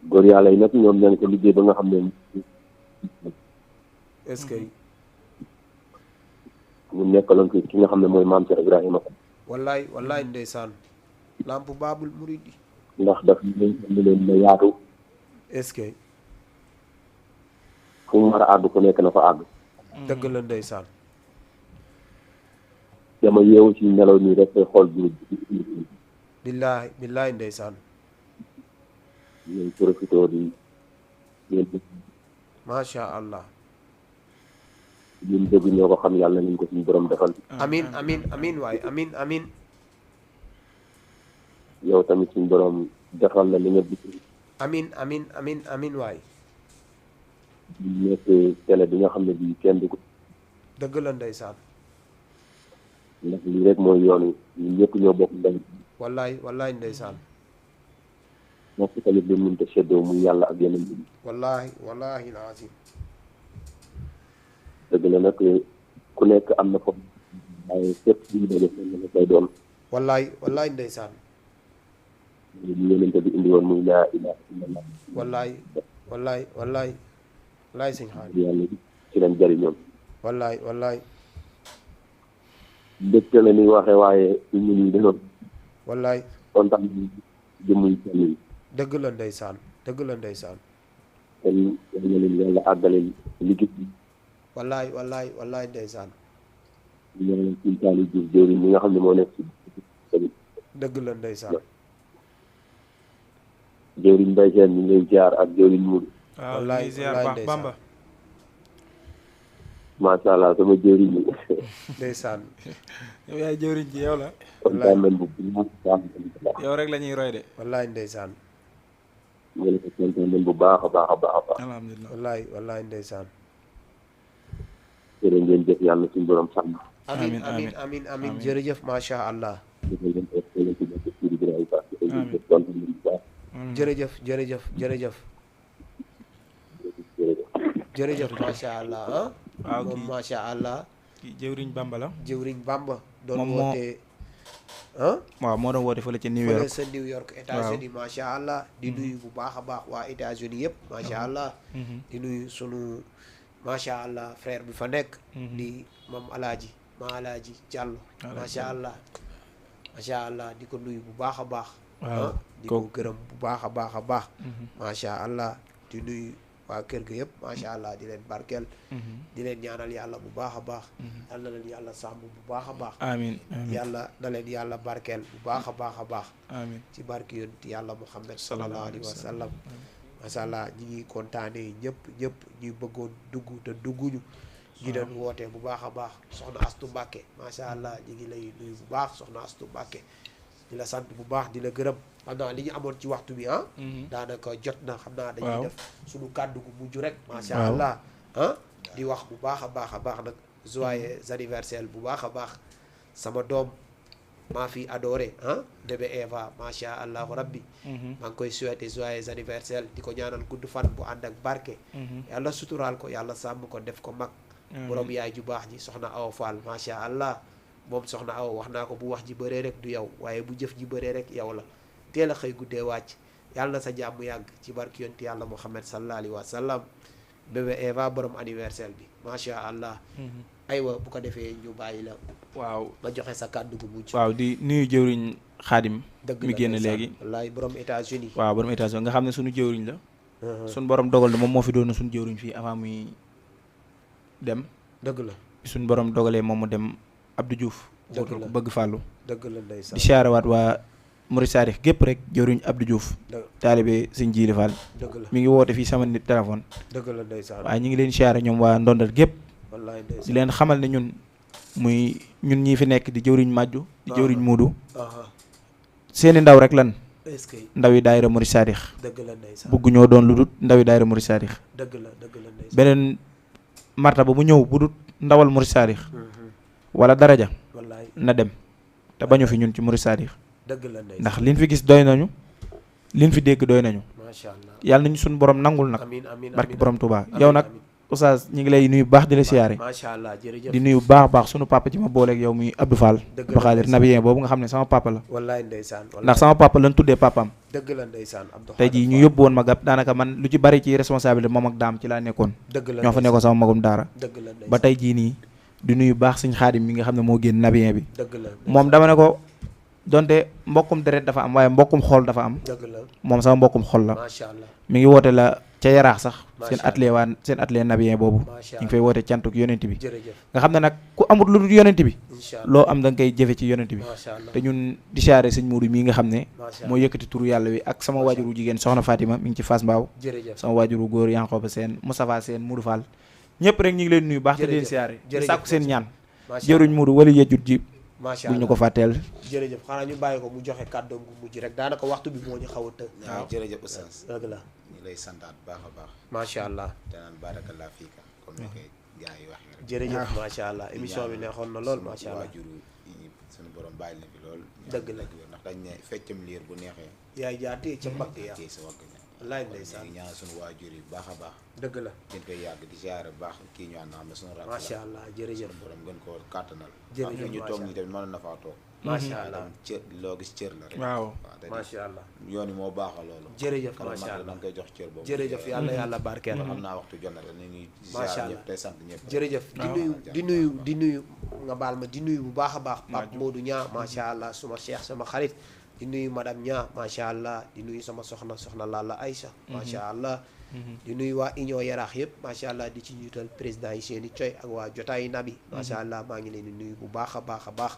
góor yàlla yi nag ñoom ña ngi ko liggéey ba nga xam ne est-ce que ñu nekkaloon ko ki nga xam ne mooy maam Cheikh Ibrahima wallaay ndeysaan lamp baabul muridi ndax daf leen na yaatu est-ce que fu mu war a àgg fu nekk na fa àgg dëgg la ndeysaan dama yeewu ci nelaw nii rek xool bi billaahi ndeysaan ñuy profité di macha allah ñun dëgg ñoo ko xam yàlla nañ ko suñu borom defal amin waay amin yow tamit suñu borom defal la li nga bëgg amin waay ñu nekk télé bi nga xam ne bii kenn du ko dëgg la ndeysaan ndax lii rek mooy yoon wi ñun ñëpp ñoo bokk ndey wallaay ndeysaan nekk tamit lu mënta seddoo muy yàlla ak yeneen bi wallahi lazim dëgg la nag ku nekk am na foofu waaye fépp bu ñu daje fenn la koy doon wallaay ndeysaan ñu yenente bi indi woon muy laa ilaha illallah wallaay sëñ Xaadim yàlla ci leen jëriñoon wallaay mbégte la ñuy waxe waaye ñu ñuy denoon wallaay kontaan jëmmuy seen yi dëgg la ndeysaan kon yal na leen yàlla àggale liggéey bi wallaay ndeysaan ñu ñaanal suñu taali Diouf jëwriñ ñi nga xam ne moo nekk si dëgg la ndeysaan jëwriñ Mbaye Sène ñu ngi lay jaar ak jëwriñ Mourou wallaay ziar baax Bamba macha allah sama jëriñ yi. ndeysaan. yow yaay jëwriñ ji yow la. kontaan nañ bu baax. yow rek la ñuy roy de. wallaay ndeysaan. ngeen ko kontaan nañ bu baax a baax a baax a baax. alhamdulilah. wallaay ndeysaan. jërë ngeen jëf yàlla suñu borom sàmm. amin amin amin amin jërëjëf macha allah. jërëjëf jërëjëf jërëjëf. jërëjëf macha allah ah. waaw moom macha allah. kii jëwriñ Bamba la. jëwriñ Bamba. doon moom woote ah. waaw moo doon woote fële ca New York. fële sa New York États-Unis macha allah. di nuyu bu baax a baax waa États-Unis yëpp macha allah. di nuyu sunu macha allah frère bi fa nekk. di moom Alaaji Diallo. macha allah macha allah di ko nuyu bu baax a baax. waaw di ko gërëm bu baax a baax a baax. macha allah di nuyu waa kër ga yëpp macha allah di leen barkeel. di leen ñaanal yàlla bu baax a baax. yal na leen yàlla sàmm bu baax a baax. amiin yàlla na leen yàlla barkeel bu baax a baax a baax. amiin ci barke yonent yàlla Muhammad sallallahu alayhi wa sallam. macha allah ñi ngi kontaanee ñëpp ñuy bëggoon dugg te dugguñu. ñi doon woote bu baax a baax soxna Astu Mbàkke macha allah ñi ngi lay nuyu bu baax soxna Astu Mbàkke di la sant bu baax di la gërëm xam naa li ñu amoon ci waxtu bi daanaka jot na xam naa dañuy def suñu kàddu gu mujj rek macha allah di wax bu baax a baax nag joyeux anniversaire bu baax a baax sama doom maa fi adoré bébé Eva macha allahu rabbi maa ngi koy souhaité joyeux anniversaire di ko ñaanal gudd fan bu ànd ak barke yàlla suturaal ko yàlla sàmm ko def ko mag borom yaay ju baax ji soxna Awa Fall macha allah moom soxna Awa wax naa ko bu wax ji bëree rek du yow waaye bu jëf ji bëree rek yow la teel a xëy guddee wàcc yàlla na sa jàmm yàgg ci barki yonti yàlla Muhammad sallallahu alayhi wa sallam bébé Eva borom anniversaire bi macha allah aywa bu ko defee ñu bàyyi la waaw nga joxe sa kàddu gu mujj waaw di nuyu jëwriñ Xaadim mi génn léegi wallaay borom États-Unis waaw borom États-Unis nga xam ne suñu jëwriñ la suñu borom dogal na moom moo fi doon suñu jëwriñ fii avant muy dem dëgg la suñu borom dogalee moom mu dem Abdou Diouf wóotal ko bëgg fàllu dëgg la ndeysaan di siyaarawaat waa Murid Saadix gépp rek jëwriñ Abdou Diouf taalibe sëñ Jiili Fall dëgg la mi ngi woote fii sama nit téléphone dëgg la ndeysaan waaye ñu ngi leen siyaare ñoom waa ndondal gépp wallaay ndeysaan di leen xamal ne ñun ñii fi nekk di jëwriñ Màjju di jëwriñ Muudu seeni ndaw rek lan est-ce que ndaw yi daayira Murid Saadix dëgg la ndeysaan bëgg ñoo doon lu dut ndaw yi daayira Murid Saadix dëgg la ndeysaan beneen martaba bu ñëw bu dut ndawal Murid Saadix wala daraja wallaay na dem te bañu fi ñun ci Murid Saadix dëgg la ndeysaan ndax liñ fi gis doy nañu liñ fi dégg doy nañu macha allah yàlla nañu suñu borom nangul nag amiin amiin barki borom Touba yow nag oustaz ñi ngi lay nuyu baax di la siyaare macha allah jërëjëf di nuyu baax baax sunu papa ci ma booleeg yow muy Abdou Fall Abdou Khadir nabiyeen boobu nga xam ne sama papa la wallaay ndeysaan ndax sama papa lañ tuddee papaam dëgg la ndeysaan Abdou tey jii ñu yóbbu woon ma gàpp daanaka man lu ci bari ci responsabilité moom ak daam ci laa nekkoon dëgg la ñoo fa nekkoon sama magum daara dëgg la ndeysaan ba tey jii nii di nuyu baax suñ Xaadim mi nga xam ne moo génn nabiyeen bi dëgg la moom dama ne ko donte mbokkum deret dafa am waaye mbokkum xol dafa am dëgg la moom sama mbokkum xol la macha allah mi ngi woote la ca yaraax sax seen Allah. atelier nabiyeen boobu macha ñu ngi fay woote cantuk yonent bi jërëjëf nga xam ne nag ku amul lu dul yonent bi incha allah loo am da nga koy jëfe ci yonent bi macha allah te ñun di siyaare sëñ Muudu mii nga xam ne macha moo allah yëkkati turu yàlla wi ak sama waajuru jigéen soxna Fatima mi ngi ci Fass Mbaaw jërëjëf sama waajuru góor Yankoba Seen Moustapha Seen Muudu Fall ñëpp rek ñu ngi leen nuyu baax te leen Jërëjëf. siyaare di Jërëjëf. sàkku seen ñaan macha jëruñ Muudu wala yejjut ji macha bu ñu allah ko fàtteel jërëjëf xanaa ñu bàyyi ko mu joxe kàddoom gu mujj rek daanaka waxtu bi moo ñu xaw a të waaw jërëjëf oustaz dëgg la ñu lay santaat baax a baax macha allah te naan barakallah fiika comme ni koy gars yi waxee rek jërëjëf macha allah émission bi neexoon na lool macha allah waajuru yi suñu borom bàyyi na fi lool Dëgg la. ndax dañ ne feccam liir bu neexee yaay jaatee ca mbagg ya kii sa wagg ña wallaay kon ndeysaan ñu ngi ñaan suñu waajur yi baax a baax dëgg la gën koy yàgg di siyaare bu baax kii ñu ànd xam ne suñu rakk la macha allah jërëjëf suñu borom gën koo kàttanal Jërëjëf, fi ñu macha toog nii tamit mën na faa toog macha allah tam cër loo gis cër la rek waaw te macha allah yoon yi moo baaxal loolu jërëjëf kala macha mag da allah nga koy jox cër boobu jërëjëf yàlla yàlla barkeel xam naa waxtu jot na te ñu ngi Macha ziar allah. ñëpp tey sant ñëpp jërëjëf di nuyu nga baal ma di nuyu bu baax a baax Pape Modou Niang macha allah suma cheikh sama xarit di nuyu madame Niang macha allah di nuyu sama soxna Lalla Aïcha macha allah di nuyu waa union yaraax yëpp macha allah di ci njiital président yi seeni coy ak waa jotaayu nabi macha allah maa ngi leen di nuyu bu baax a baax a baax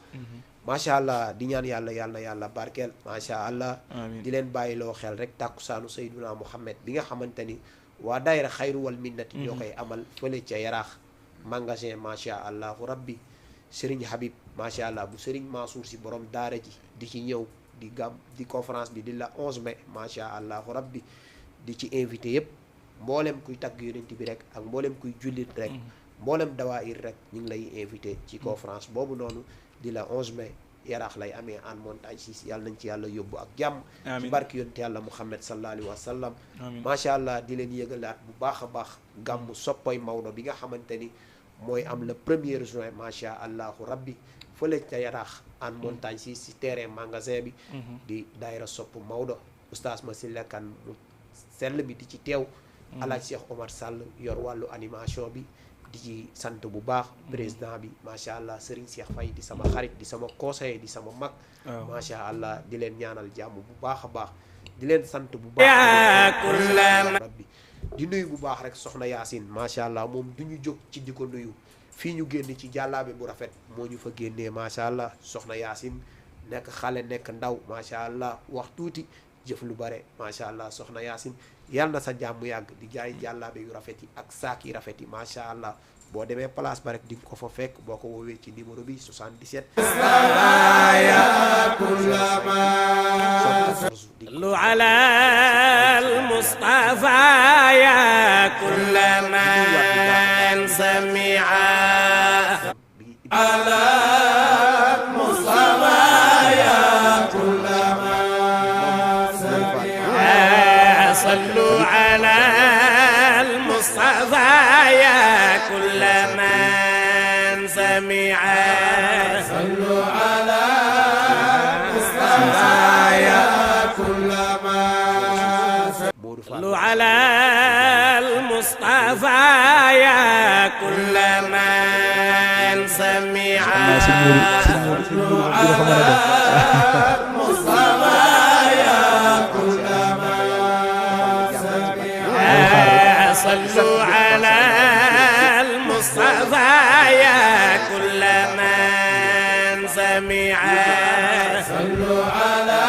macha allah di ñaan yàlla barkeel macha allah amiin di leen bàyyiloo xel rek tàkkusaanu Seyduna Muhammad bi nga xamante ni waa daayira xayru wal minnati ñoo koy amal fële ca yaraax magasin macha allahu rabbi Serigne Habib macha allah bu Serigne Mansour si borom daara ji di ci ñëw di di conférence bi di la 11 mai macha allahu rabbi di ci invité yëpp mboolem kuy tagg yonent bi rek ak mboolem kuy jullit rek mboolem dawaayir rek ñu ngi lay invité ci conférence boobu noonu di la 11 mai yaraax lay amee en montagne si yàlla nañ ci yàlla yóbbu ak jàmm ci barki yonent yàlla Muhammad sallallahu alayhi wa sallam macha allah di leen yëgalaat bu baax a baax gàmmu soppoy Maodo bi nga xamante ni mooy am le 1er juin macha allahu rabbi fële ca yaraax en montagne si terrain magasin bi di daayira sopp Maodo oustaz ma si lekkan mu sell bi di ci teew alaaj Cheikh Omar Sall yor wàllu animation bi di ci sant bu baax président bi macha allah Serigne Cheikh Faye di sama xarit di sama conseiller di sama mag macha allah di leen ñaanal jàmm bu baax a baax di leen sant bu baax rabbi di nuyu bu baax rek soxna Yaasin macha allah moom du ñu jóg ci di ko nuyu fii ñu génn ci jàllaabe bu rafet moo ñu fa génnee macha allah soxna Yaasin nekk xale nekk ndaw macha allah wax tuuti jëf lu bare macha allah soxna Yaasin yàlla na sa jàmm yàgg di jaay jàllaabe yu rafet yi ak saak yi rafet yi macha allah boo demee place ba rek di nga ko fa fekk boo ko woowee ci numéro bi 77 lu ala al Mustafa ya kulla man sami'a ala Mustafa ya kulla man sami'a sallu ala al Mustafa ya kulla man sami'a sallu ala Mustafa ya صلوا على المصطفى يا كل من سمع صلوا على المصطفى يا كل من سمع صلوا على المصطفى يا كل من سمع صلوا على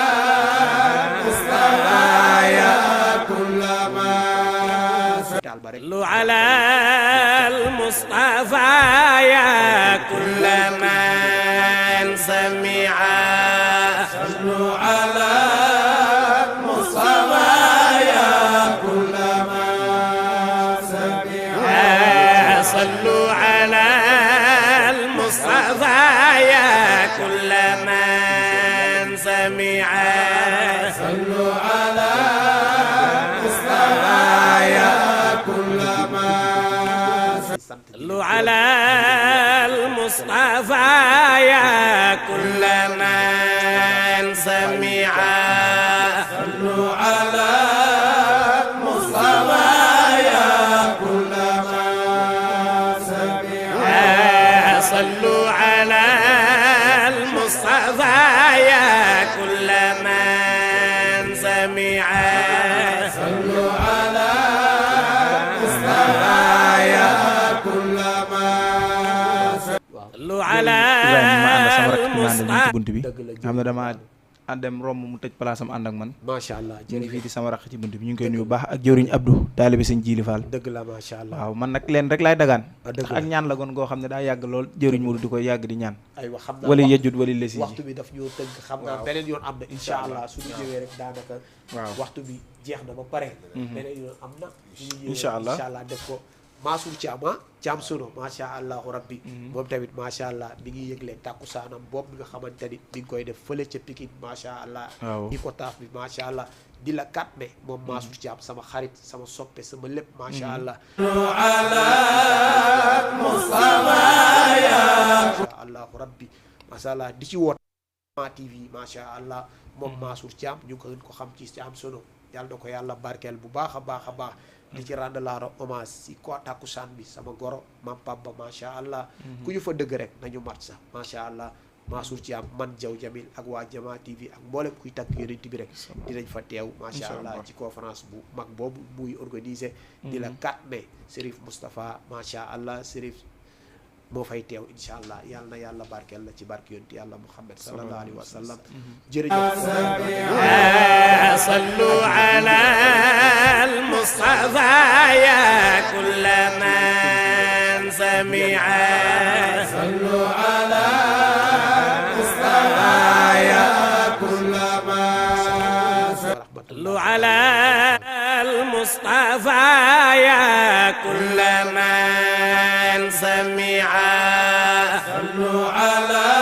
المصطفى يا صلوا على المصطفى يا كل من سمع صلوا على المصطفى يا كل من سمع صلوا على المصطفى يا كل من سمع صلوا على المصطفى يا صلوا على المصطفى يا كل من سمع صلوا على المصطفى يا كل من سمع صلوا على المصطفى يا كل من سمع صلوا على المصطفى يا lu ala ci bunt bi xam ne dama dem romb mu tëj place am ànd ak man macha allah ñu ngi fii di sama raq ci bunt bi ñu ngi koy nuyu baax ak jëwriñ Abdou taalibe sëñ Jili Fall dëgg la macha allah waaw man nag leen rek laay dagaan ak ñaan la goon goo xam ne daa yàgg lool jëwriñ Modou di koy yàgg di ñaan aywa xam naa wala yejjut wala lesi waxtu bi daf ñoo tënk xam naa beneen yoon am na incha allah suñu ñëwee rek daanaka waaw waxtu bi jeex na ba pare beneen yoon am na incha allah def ko Mansour Thiam Sono macha allah rabbi moom tamit macha allah mi ngi yëgle takkusaanam boobu mi nga xamante ni mi ngi koy def fële ca Pikine macha allah di ko taaf bi macha allah di la 4 mai moom Mansour Thiam sama xarit sama soppe sama lépp macha allah ala Mustafa ya allah rabbi macha allah di ci woot TV macha allah moom Mansour Thiam ñu ko gën ko xam ci Thiam Sono yàlla na ko yàlla barkeel bu baax a baax a baax di ci rendre la hommage si ko takkusaan bi sama goro mam papa macha allah ku ñu fa dëgg rek nañu mat sax macha allah Mansour Thiam man Jaw Jamil ak waa Jama TV ak mboolem kuy tagg yonent bi rek dinañ fa teew macha allah ci conférence bu mag boobu muy organisé di la 4 mai Serif Moustapha macha allah Serif moo fay teew incha allah yàlla na yàlla barkeel la ci barke yonent yàlla Muhammad sallallahu alayhi wa sallam jërëjëf sallu ala al Mustafa ya kull man سمع صلوا على مصطفى يا كل من صلوا على المصطفى يا كل من سمع صلوا على